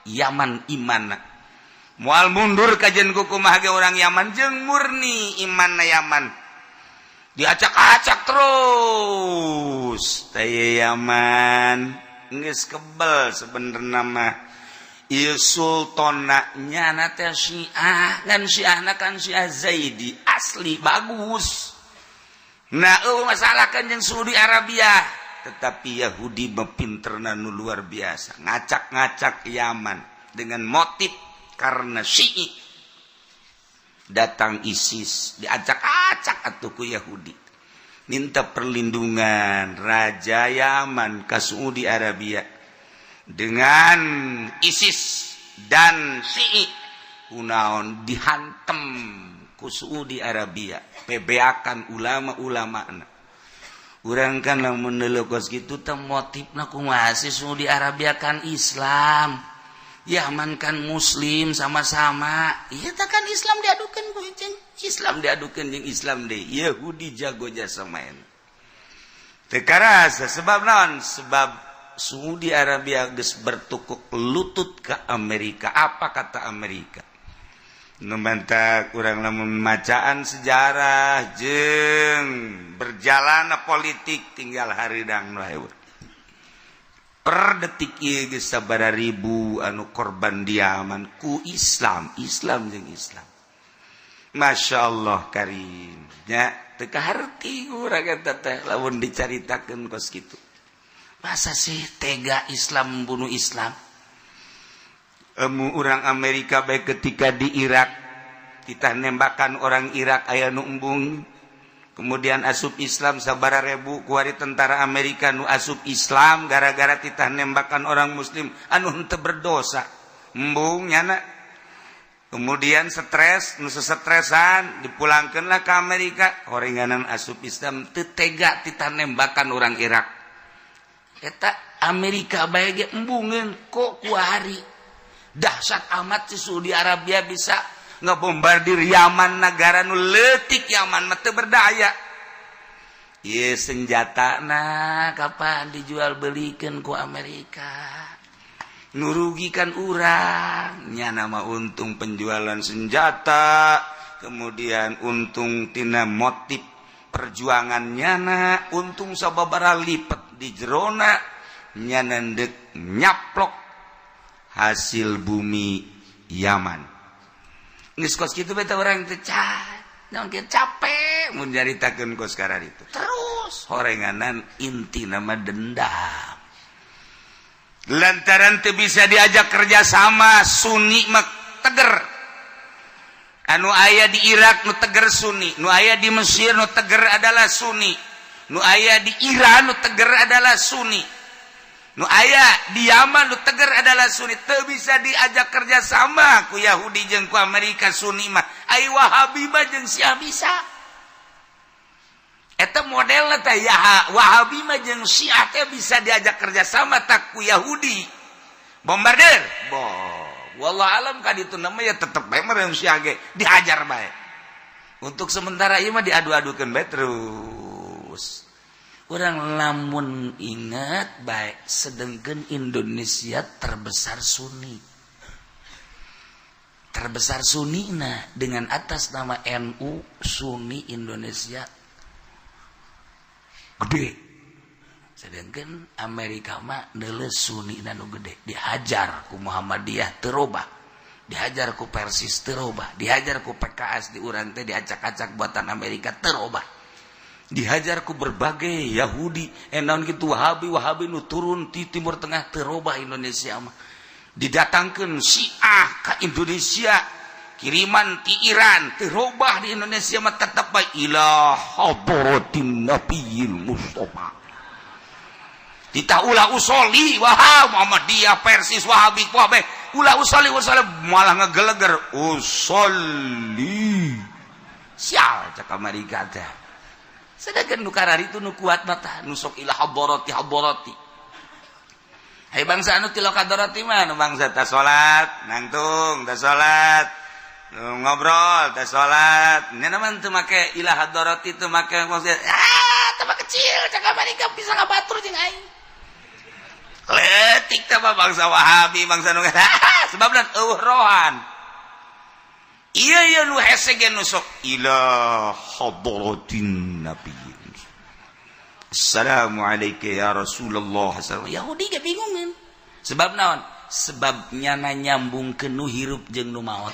Yaman iman, mual mundur kajian kumaha ge orang Yaman jeung murni iman. Yaman diacak-acak terus teh. Yaman geus kebel sebenarnya mah. Ieu sultana nyana teh Syiah kan, Syiahna kan Syiah Zaidi asli bagus. Nah, oh, masalah kan yang Saudi Arabia, tetapi Yahudi mepinterna nu luar biasa, ngacak-ngacak Yaman dengan motif karena Syi'i. Datang ISIS, diacak-acak atuh ku Yahudi, minta perlindungan Raja Yaman ke Saudi Arabia dengan ISIS dan Syi'i. Kunaon dihantem ku Saudi Arabia, pebeakan ulama-ulama? Urang kan lamun kos kitu teh motifna kumaha sih? Saudi Arabia kan Islam, Yaman kan Muslim sama-sama. Iya kan, Islam diadukan ku Islam, diadukan jeung Islam deh. Yahudi jago jasa main teu karasa. Sebab naon? Sebab Saudi Arabia geus bertukuk lutut ke Amerika. Apa kata Amerika? Nu menta kurang lamun macaan sejarah jeng berjalan politik, tinggal haridang nu per detik ieu geus sabaraha ribu anu korban di Yaman ku Islam, Islam jeung Islam. Masya Allah karim nya, teu kaharti urang eta teh lamun dicaritakeun kos kitu. Masa sih tega Islam membunuh Islam? Emu orang Amerika baik ketika di Irak kita nembakan orang Irak aya nu embung, kemudian asup Islam sabara ribu. Kuari tentara Amerika nu asup Islam gara-gara titah nembakan orang Muslim anu henteu berdosa, embung nyana. Kemudian stres, nu sestresan dipulangkanlah ke Amerika. Horenganan asup Islam, teu tega titah nembakan orang Irak. Eta Amerika bae ge embungeun. Kok kuari dahsyat amat sih Saudi Arabia bisa ngebombardir Yaman, negara nu leutik? Yaman mah teu berdaya. Ieu senjata nah kapan dijual belikan ku Amerika? Nurugikan urang nya nama untung penjualan senjata, kemudian untung tina motif perjuangan nyana, untung sababara lipet di jerona nyana ndek nyaplok hasil bumi Yaman. Geus kos kitu beta urang teh capek mun nyaritakeun kos itu terus. Horenganan inti nama dendam lantaran teu bisa diajak kerjasama. Sunni mah teger, anu aya di Irak nu teger Sunni, nu aya di Mesir nu teger adalah Sunni, nu aya di Iran nu teger adalah Sunni, nu aya di Yaman nu teger adalah Sunni. Teu bisa diajak kerjasama ku Yahudi jeung ku Amerika Sunni mah. Ai Wahabi mah jeung Syiah bisa. Eta modelna teh ya, Wahabi mah jeung Syiah teh bisa diajak kerjasama tak ku Yahudi. Bombardir bo, wallah alam kan itu namanya tetep bae meureun Syiah ge dihajar bae. Untuk sementara ieu mah diadu-adukeun bae terus. Urang lamun ingat baik, sedangkan Indonesia terbesar Sunni, terbesar Sunni. Nah, dengan atas nama NU, Sunni Indonesia gede, sedangkan Amerika mah neuleuh Sunni nu gede. Dihajar ku Muhammadiyah terobah, dihajar ku Persis terobah, dihajar ku PKS di urang teh, diacak-acak buatan Amerika terobah, dihajar ku berbagai Yahudi enon gitu, Wahabi Wahabi nu turun di Timur Tengah terobah. Indonesia mah didatangkan Syiah ke Indonesia kiriman ti Iran, terobah. Di Indonesia mah tetap bae ila hadratin nabiyil Mustafa. Titah ulah usoli, wah, Muhammadiyah, Persis, Wahabi, Wahabi ulah usoli, usoli malah ngegeleger usoli. Sial cak Amerika teh. Sedangkan nu karari itu nu kuat mata nu sok ila hadarati hadarati. Hai bangsa anu tilo kadarati mah nu bangsa ta salat nangtung, ta salat ngobrol, ta salat nya mah teu make ila hadarati, teu make. Ah, teh kecil cak Amerika bisa ngabatur jeung aing. Letik teh bangsa Wahabi, bangsa nu sebabna eueuh rohan. Iya iya, nu hese ge nu sok ila hadratin nabi, assalamualaikum ya Rasulullah. Yahudi ge bingungan. Sebab naon? Sebab nyana nyambung ke nu hirup jeung nu maot.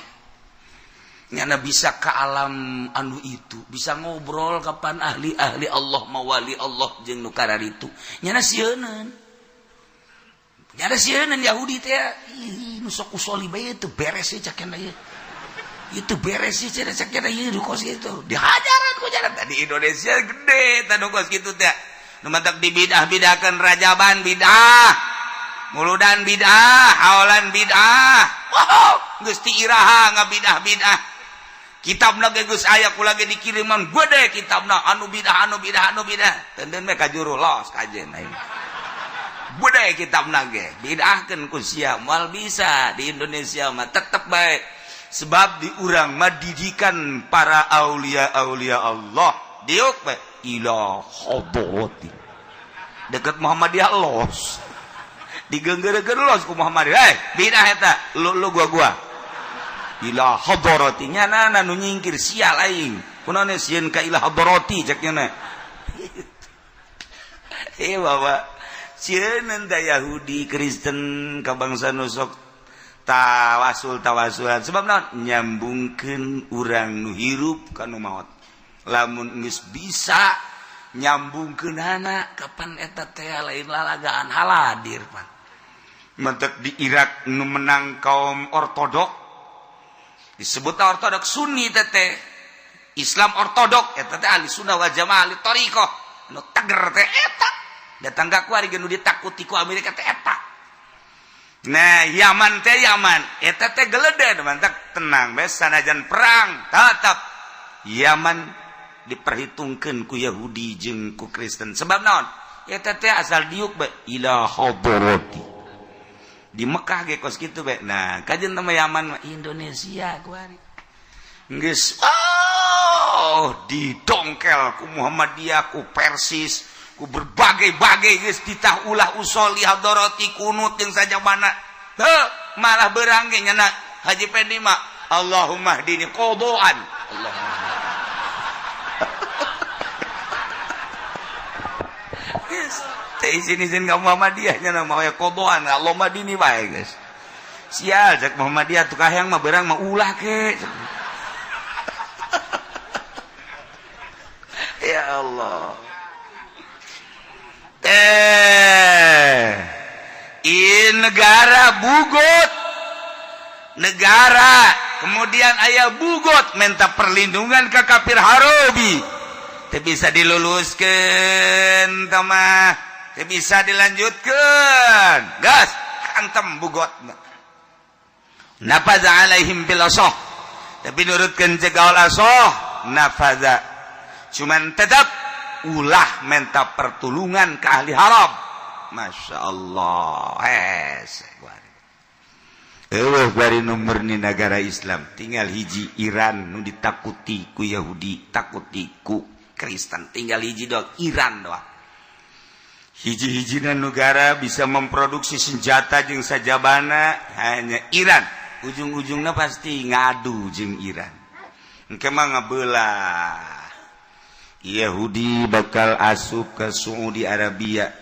Nyana bisa ke alam anu itu, bisa ngobrol kapan ahli-ahli Allah mawali Allah jeung nu kararitu. Nyana sieuneun. Nyana sieuneun Yahudi teh, ih nu sok usoli bae teu beres sih cak ieu. Itu beres sih cenah cak ieu nu kos kitu. Dihajaran ku jaran di Indonesia gede tah nu kos kitu teh. Nu mantak dibidah-bidahkeun rajaban bidah. Muludan bidah, haolan bidah. Wow, geus ti iraha ngabidah-bidah. Kitabna ge geus aya ku lagi dikiriman gede kitabna anu bidah anu bidah anu bidah. Teuneun we ka juru los kajen aing. Gede kitabna ge bidahkeun ku sia moal bisa di Indonesia mah tetep bae. Sebab di urang mah didikan para aulia-aulia Allah diuk bae ila hadrati. Deket Muhammadiyah los. Digenggerekeun los ku Muhammadiyah. Hei, bidah eta lu lu gua-gua. Ila hadrati nyana nu nyingkir sial aing kunaon sieun ka ila hadrati cek nya. Eh bapak sieun da Yahudi Kristen ka bangsa nu sok tawasul tawasulan sebab naon nyambungkeun urang nu hirup ka nu maot. Lamun geus bisa nyambungkeunana kapan eta teh lain lalagaan haladir pan. Mentek di Irak nu menang kaum ortodok disebut ortodok Sunni teh Islam ortodok eta teh ahli sunnah wal jamaah ahli thariqah nu teger teh eta datang ka kuari nu ditakuti ku Amerika teh eta. Nah Yaman teh Yaman eta teh gelede mantak tenang bae sanajan perang tetap Yaman diperhitungkeun ku Yahudi jeung ku Kristen sebab naon eta teh asal diuk bae ila hadrati di Mekah ge kos kitu bae. Nah kajen teh Yaman mah Indonesia kuari geus oh didongkel ku Muhammadiyah ku Persis ku berbagai-bagai geus ditah ulah usoli hadarati kunut jeung sajabana heuh malah berang ge nyana Haji Pendi mah Allahumma hdini qadaan Allahumma geus teh izin-izin ka Muhammadiyah nya mah ya qadaan Allahumma dini bae geus sial cek Muhammadiyah tuh kahayang mah berang mah ulah ke. Ya Allah teh in negara bugot negara kemudian ayah bugot minta perlindungan ke kafir Harobi teh bisa diluluskeun teh mah teh bisa dilanjutkeun gas antem bugot nafaza alaihim bil asah tapi nurutkeun ceuk gaul asah nafaza cuman tetap ulah minta pertulungan ke ahli haram. Masya Allah hese eueuh bari nu murni negara Islam tinggal hiji Iran nu ditakuti ku Yahudi takuti ku Kristen tinggal hiji doang Iran doang. Hiji-hijina negara bisa memproduksi senjata jeung sajabana hanya Iran ujung-ujungna pasti ngadu jeung Iran engke mah ngabelah Yahudi bakal asup ke Saudi Arabia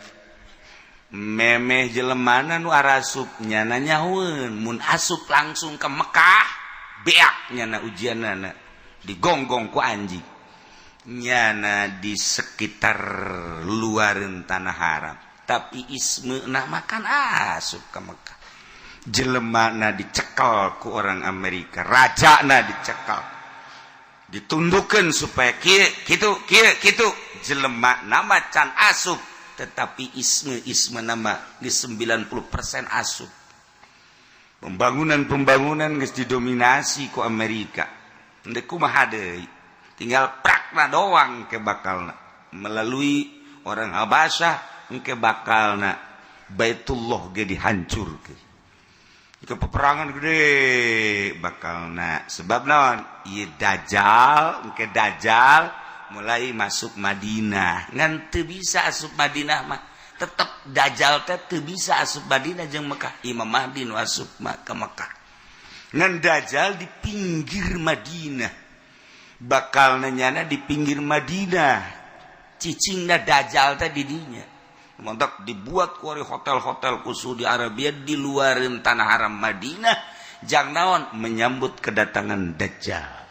memeh jelemana nu arasup nyana nyahueun mun asup langsung ke Mekah beak nyana ujianana digonggong ku anjing nyana di sekitar luareun tanah haram tapi isme nah makan asup ke Mekah jelemana dicekel ku orang Amerika rajana dicekel ditundukkan supaya kieu kitu kieu kitu jelema nama can asup tetapi isme nama di 90% asup pembangunan-pembangunan geus didominasi ku Amerika ndek kumaha deui tinggal prakna doang ke bakalna melalui orang Habasyah engke bakalna Baitullah ge dihancurkeun ke peperangan gede bakalna sebab naon ieu dajjal engke dajjal mulai masuk Madinah ngan teu bisa asup Madinah mah tetep dajjal teh teu bisa asup Madinah jeung Mekah Imam Mahdi nu asup ka Mekah ngan dajjal di pinggir Madinah bakalna nyana di pinggir Madinah cicingna dajjal teh di dinya montok dibuat kuari hotel-hotel khusus di Arabia di luarin tanah haram Madinah Jang naon? Menyambut kedatangan Dajjal.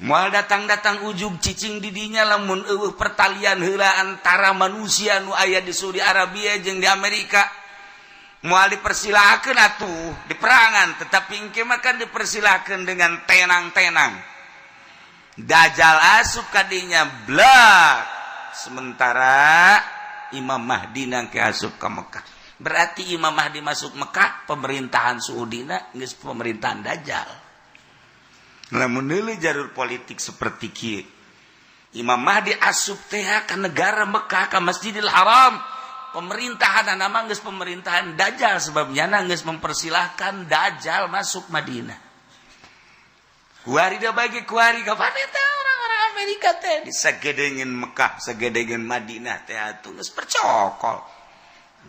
Moal datang-datang ujug cicing didinya lamun euweuh pertalian heula antara manusia nu aya di Saudi Arabia jeung di Amerika. Moal dipersilahkan atuh di perangan, tetapi engke mah kan dipersilahkan dengan tenang-tenang. Dajjal asup kadinya blak, sementara Imam Mahdi nangke asup ke Mekah. Berarti Imam Mahdi masuk Mekah, pemerintahan Saudina geus pemerintahan Dajjal. Lamun deuleu jalur politik seperti kieu, Imam Mahdi asup teh ka negara Mekah, ka Masjidil Haram, pemerintahan nama geus pemerintahan Dajjal, sebabnya geus mempersilahkan Dajjal masuk Madinah. Kuari da bagi kuari kapan eta orang-orang Amerika teh disagedengeun Mekah, sagedengeun Madinah teh atuh geus percokol.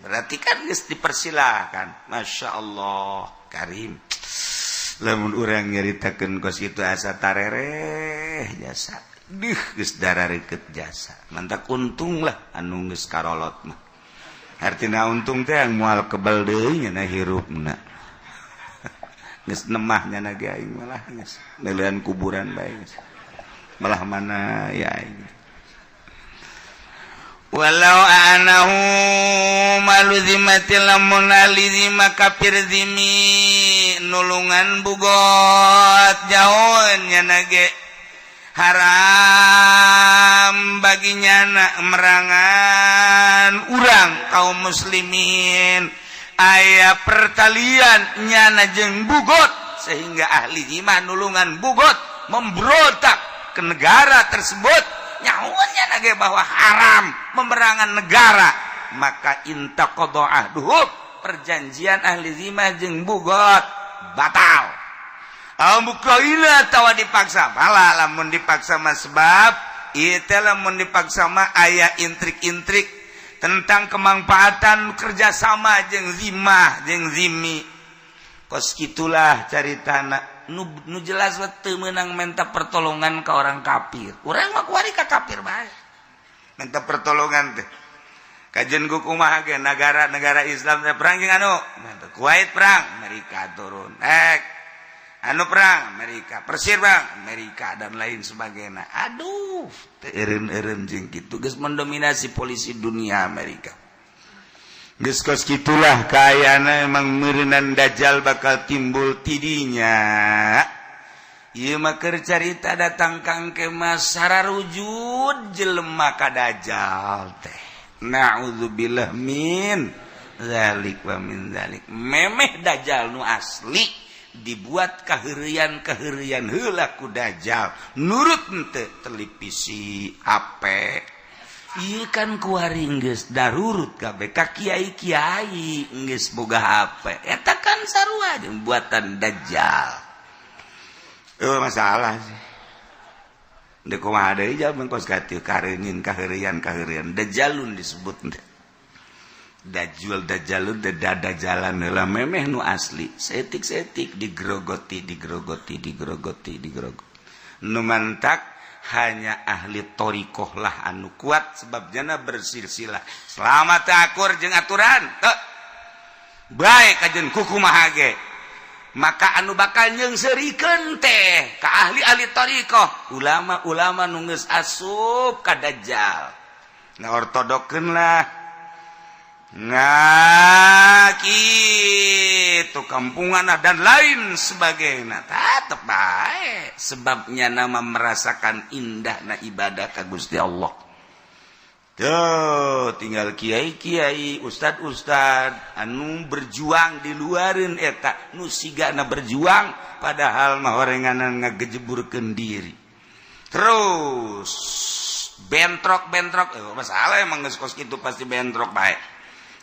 Berarti kan geus dipersilahkan. Masya Allah Karim, lamun urang nyaritakeun kos kitu asa tarereh jasa. Duh, geus darareukeut jasa. Mantak untung lah anu geus karolot mah. Artina untung teh yang moal kebal deui nya hirupna. Geus nemah nya ge aing malah geus neuleuan kuburan bae geus. Malah mana ya aing. Walau anahu maluzimati, lamun ahli zima kafir zimi nulungan bugot, jauhnya nage haram bagi nyana merangan urang kaum muslimin. Aya pertalian nyana jeung bugot, sehingga ahli zima nulungan bugot memberontak ke negara tersebut, nyawanya nage bahwa haram memerangan negara, maka intaqadha ahduhum, perjanjian ahli zimah jeung bugot batal. Tawa dipaksa malah, lamun dipaksa mah, sebab ieu teh lamun dipaksa mah aya intrik-intrik tentang kemanfaatan kerjasama jeung zimah jeung zimi. Kos gitulah caritana. Nu, nu jelas teu meunang minta pertolongan ke orang kafir. Urang mah kuari ka kafir bae minta pertolongan teh. Kajen ku kumaha ge negara-negara Islam teh perang jeung anu Kuwait, perang Amerika turun, ek anu perang Amerika, Persir bang Amerika, dan lain sebagainya. Aduh, teu eureun-eureun jeung kitu, geus mendominasi polisi dunia Amerika. Geus kos kitulah kayana. Emang meureunan Dajjal bakal timbul tidinya. Ieu mah keur carita datang kang ke sararujud jelema ka Dajjal teh. Na'udzubillah min zalik wa min zalik. Memeh Dajjal nu asli dibuat kaheureyan kaheureyan heula ku Dajjal, nurut henteu televisi, HP. Ieu kan kuari geus darurut kabeh ka kiai-kiai geus boga HP. Eta kan sarua jeung buatan Dajjal. Eh, masalah sih. Dek kumaha deui jalma kos katieu kareungin kaheureyan kaheureyan Dajjalun disebut teh. Dajjal Dajjalun teh dadajalan heula memeh nu asli. Seetik-seetik digrogoti, digrogoti, digrogoti, digrogoti. Nu mantak hanya ahli thoriqoh lah anu kuat, sebab jana bersilsilah selama akur jeung aturan teu baik kajen kukumaha ge. Maka anu bakal nyeungseurikeun teh ka ahli-ahli thoriqoh, ulama-ulama nu geus asup ka Dajjal. Nah, ortodokeun lah. Nah, gitu kampungan dan lain sebagainya tetep baik, sebabnya nama merasakan indah na ibadah ka Gusti Allah. Tuh tinggal kiai-kiai, ustad-ustad anu berjuang di luarin eta nu sigana berjuang, padahal mah horenganan ngagejeburkeun diri terus bentrok-bentrok. Eh, masalah emang geus kos kitu pasti bentrok baik,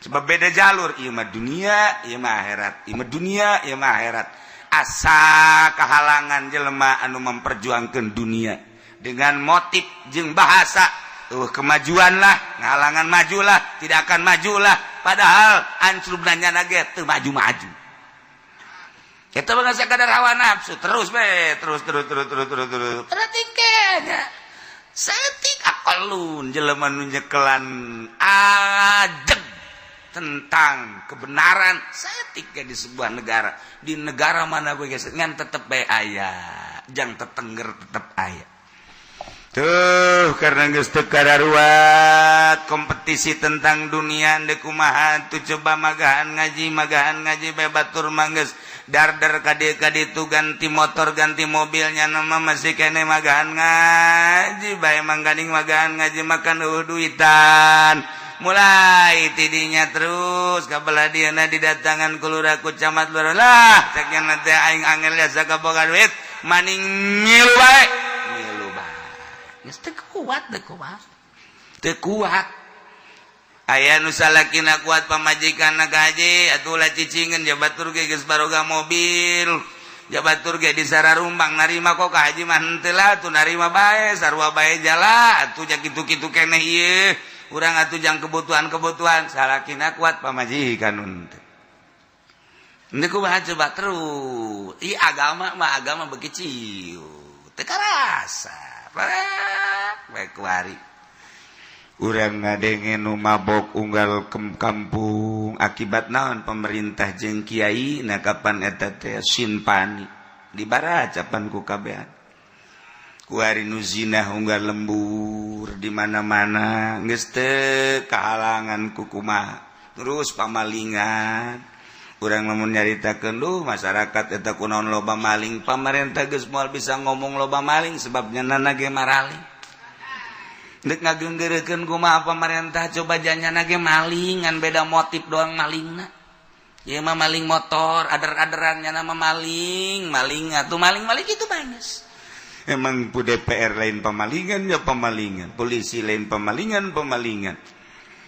sebab beda jalur. Ieu mah dunia, ieu mah akhirat, ieu mah dunia, ieu mah akhirat. Asa kehalangan jelema anu memperjuangkan dunia dengan motif jeung bahasa kemajuan lah, ngahalangan majulah, tidak akan majulah, padahal ancrubna nyana ge teu maju-maju. Eta mah sakadar hawa nafsu terus be, terus terus terus terus terus terus. Berarti kayaknya saeutik akalun jelema nu nyekelan ajeg. Tentang kebenaran saeutik di sebuah negara, di negara mana gue geus ngan tetep bae aya jang tetengger, tetep aya. Tuh, karena geus teu kararuat kompetisi tentang dunia, deuk kumaha tuh coba? Magahan ngaji, magahan ngaji bae. Batur mah geus dardar ka dieu ka ditu, ganti motor, ganti mobilnya, nama masih kene magahan ngaji bae. Mangkaning magahan ngaji makan duitan. Mulai tidinya terus kabelah dieuna didatangan ku lurah, ku camat, lurah lah. Ceknya nanti aing angel jasa kaboga duit maning, milu bae, milu bae. Geus teu kuat, teu kuat, teu kuat. Aya nu salakina kuat, pamajikan gaji atuh ulah cicingeun. Ja batur ge geus baroga mobil, ja batur ge disararumbang narima kok ka haji mah henteu lah tuh, narima bae, sarua bae jala atuh. Ja kitu-kitu keneh ieu urang atuh jang kebutuhan-kebutuhan. Salakina kuat, pamajikan henteu. Ini kumaha coba terus? Ih, agama mah agama begitu teu karasa bae kuari. Urang ngadenge nu mabok unggal kem kampung akibat naon? Pemerintah jeung kiai. Nah, kapan eta teh sinpani dibaracapan ku kabehan? Kuari nu zina unggal lembur di mana-mana, geus teu kahalangan ku kumaha. Terus pamalingan, urang lamun nyaritakeun, duh, masyarakat eta kunaon loba maling? Pamarentah geus moal bisa ngomong loba maling, sebabnya nana ge maraling. Dek ngagenggeurekeun kumaha pamarentah coba? Janyana ge maling, ngan beda motif doang malingna. Ieu mah maling motor ader-aderan, nya mah maling maling atuh, maling maling itu banget. Emang pu DPR lain pemalingan ya pemalingan, polisi lain pemalingan pemalingan,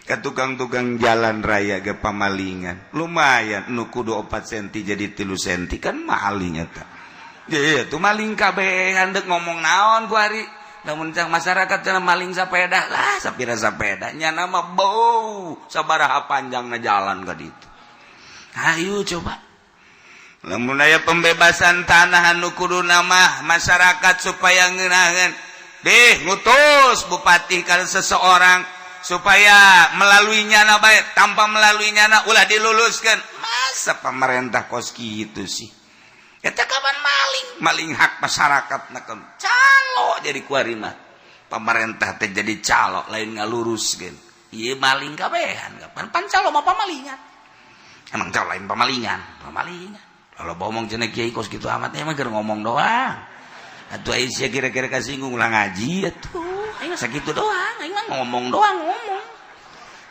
ke tukang-tukang jalan raya ke pemalingan. Lumayan nu kudu 4 senti jadi 3 senti, kan maling eta. Ya tuh maling kabeh. Dek ngomong naon ku hari namun cang masyarakat cenah maling sepeda lah, sapira sepeda nya nama bau sabaraha panjangna jalan ka ditu? Ayo coba. Lamun aya pembebasan tanah anu kudu nama masyarakat supaya ngeunaheun deh, ngutus bupati kalau seseorang supaya melalui nyana baik, tanpa melalui nyana ulah diluluskan. Masa pemerintah kos gitu sih? Eta kapan maling maling hak masyarakat na calo jadi kuari mah. Pemerintah teh jadi calo, lain ngaluruskeun. Ieu maling kabehan. Kapan pan calo mah pamalingan? Emang calo lain pamalingan? Pamalingan. Kalau ngomong cenah kiai kos gitu amat, emang keur ngomong doang atuh. Aisyah kira-kira kasinggung ulah ngaji atuh. Aing sakitu doang, aing mah ngomong doang, ngomong.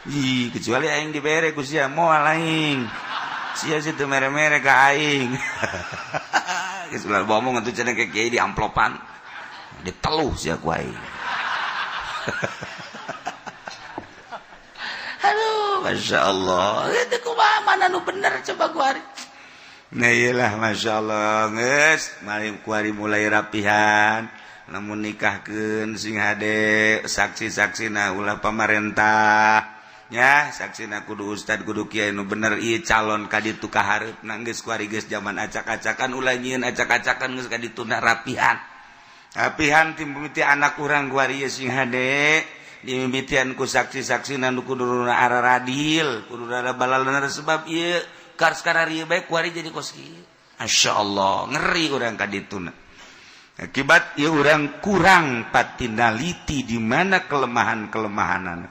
Ih, kecuali aing dibere ku sia, moal aing. Sia situ mere-mere ka aing. Geus ulah ngomong atuh cenah ke kiai di amplopan. Diteluh sia ku aing. Aduh, Masya Allah. Itu kumaha, mana nu bener coba ku hari? Nah, iyalah, Masya Allah, geus mari kuari mulai rapihan. Lamun nikahkeun sing hade saksi-saksi. Nah, ulah pamarentah ya saksina, kudu ustad, kudu kiai nu bener. Ieu calon ka ditu ka hareupna geus kuari geus zaman acak-acakan, ulah nyieun acak-acakan. Geus ka dituna rapihan, rapihan tim mimiti anak urang kuari ieu sing hade dimimitian ku saksi-saksi nu kudu aradil, kudu rada balalener, sebab ieu kars kararieu bae kuari jadi kos kieu. Masya Allah, ngeri urang ka dituna. Akibat ya orang kurang patinaliti di mana kelemahan-kelemahanan.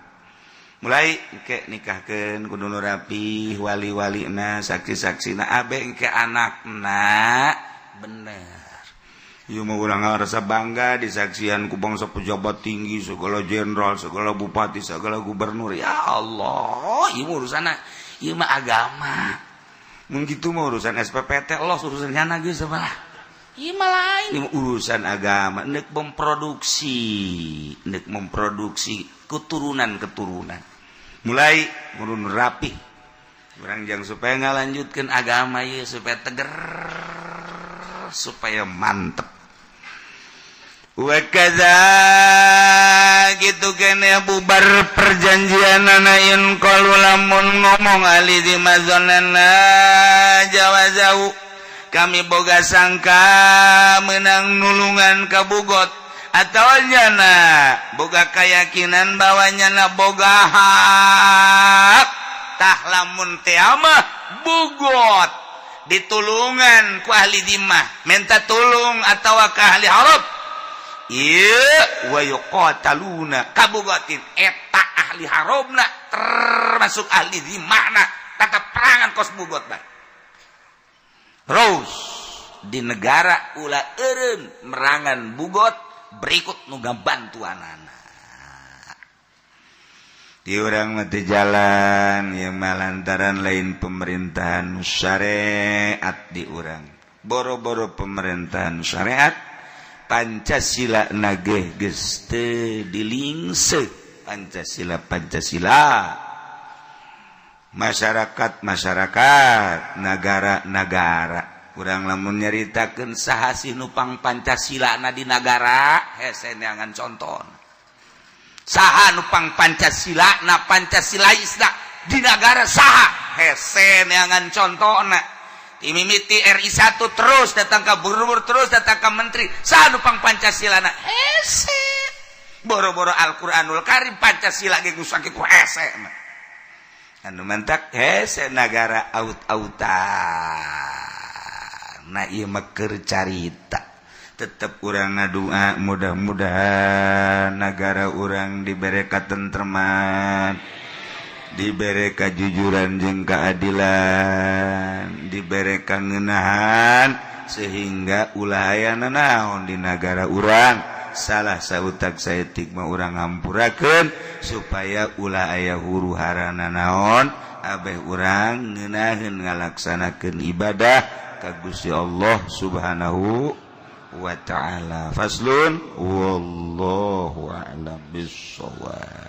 Mulai ke nikahkeun kudu nu rapi, wali-wali na, saksi-saksi na, abe ke anakna bener. Ieu mah urang ngarasa bangga disaksian ku bangsa pejabat tinggi, segala jenderal, segala bupati, segala gubernur. Ya Allah, ieu urusan ieu mah agama. Mun kitu mah urusan SPPT los, urusan nyana geus sabalah. Ieu mah lain. Ini urusan agama, nek memproduksi, nek memproduksi keturunan-keturunan. Mulai urun rapih. Urang jang supaya ngalanjutkeun agama ieu supaya teger, supaya mantep. Wa kadza gitu kene bubar perjanjian in qalu, lamun ngomong ahli dzimah zhonanna jawazahu, kami boga sangka menang nulungan kabugot, atau nyana boga keyakinan bahwa nyana boga hak. Tah, lamun teh mah bugot ditulungan ku ahli dimah, minta tulung atau ke ahli harab. Iya, wa yuqataluna kabugotin, eta ahli harobna termasuk ahli dimahna tetap perangan kos bugot bae. Terus di negara ulah eureun merangan bugot berikut nu bantuanana. Di urang mati jalan ya lantaran lain pemerintahan syariat. Di urang boro-boro pemerintahan syariat, Pancasila nage geus teu dilingse. Pancasila, Pancasila, masyarakat, masyarakat, negara, negara. Kurang lamun nyaritakeun saha sih nupang Pancasila na di negara, hese neangan contoh saha nupang Pancasila na, Pancasilais na di negara saha, hese neangan contohna. Dimimiti RI 1 terus datang ke gubernur, terus datang ke menteri, saha nupang Pancasila na, hese. Boro-boro Al-Qur'anul Karim, Pancasila ge geus ku hese. Anu mantak hese negara aut-autan. Nah, ieu mah keur carita. Tetap urang ngadua, mudah-mudahan negara urang diberi katentreman, diberi kejujuran jeung keadilan, diberi ngenahan, sehingga ulah aya naon di negara urang salah sautak saeutik mah urang ngampurakeun, supaya ulah aya huru hara naon, abeh urang ngeunaheun ngalaksanakeun ibadah ka Gusti Allah Subhanahu wa ta'ala. Faslun, wallahu a'lam bissawab.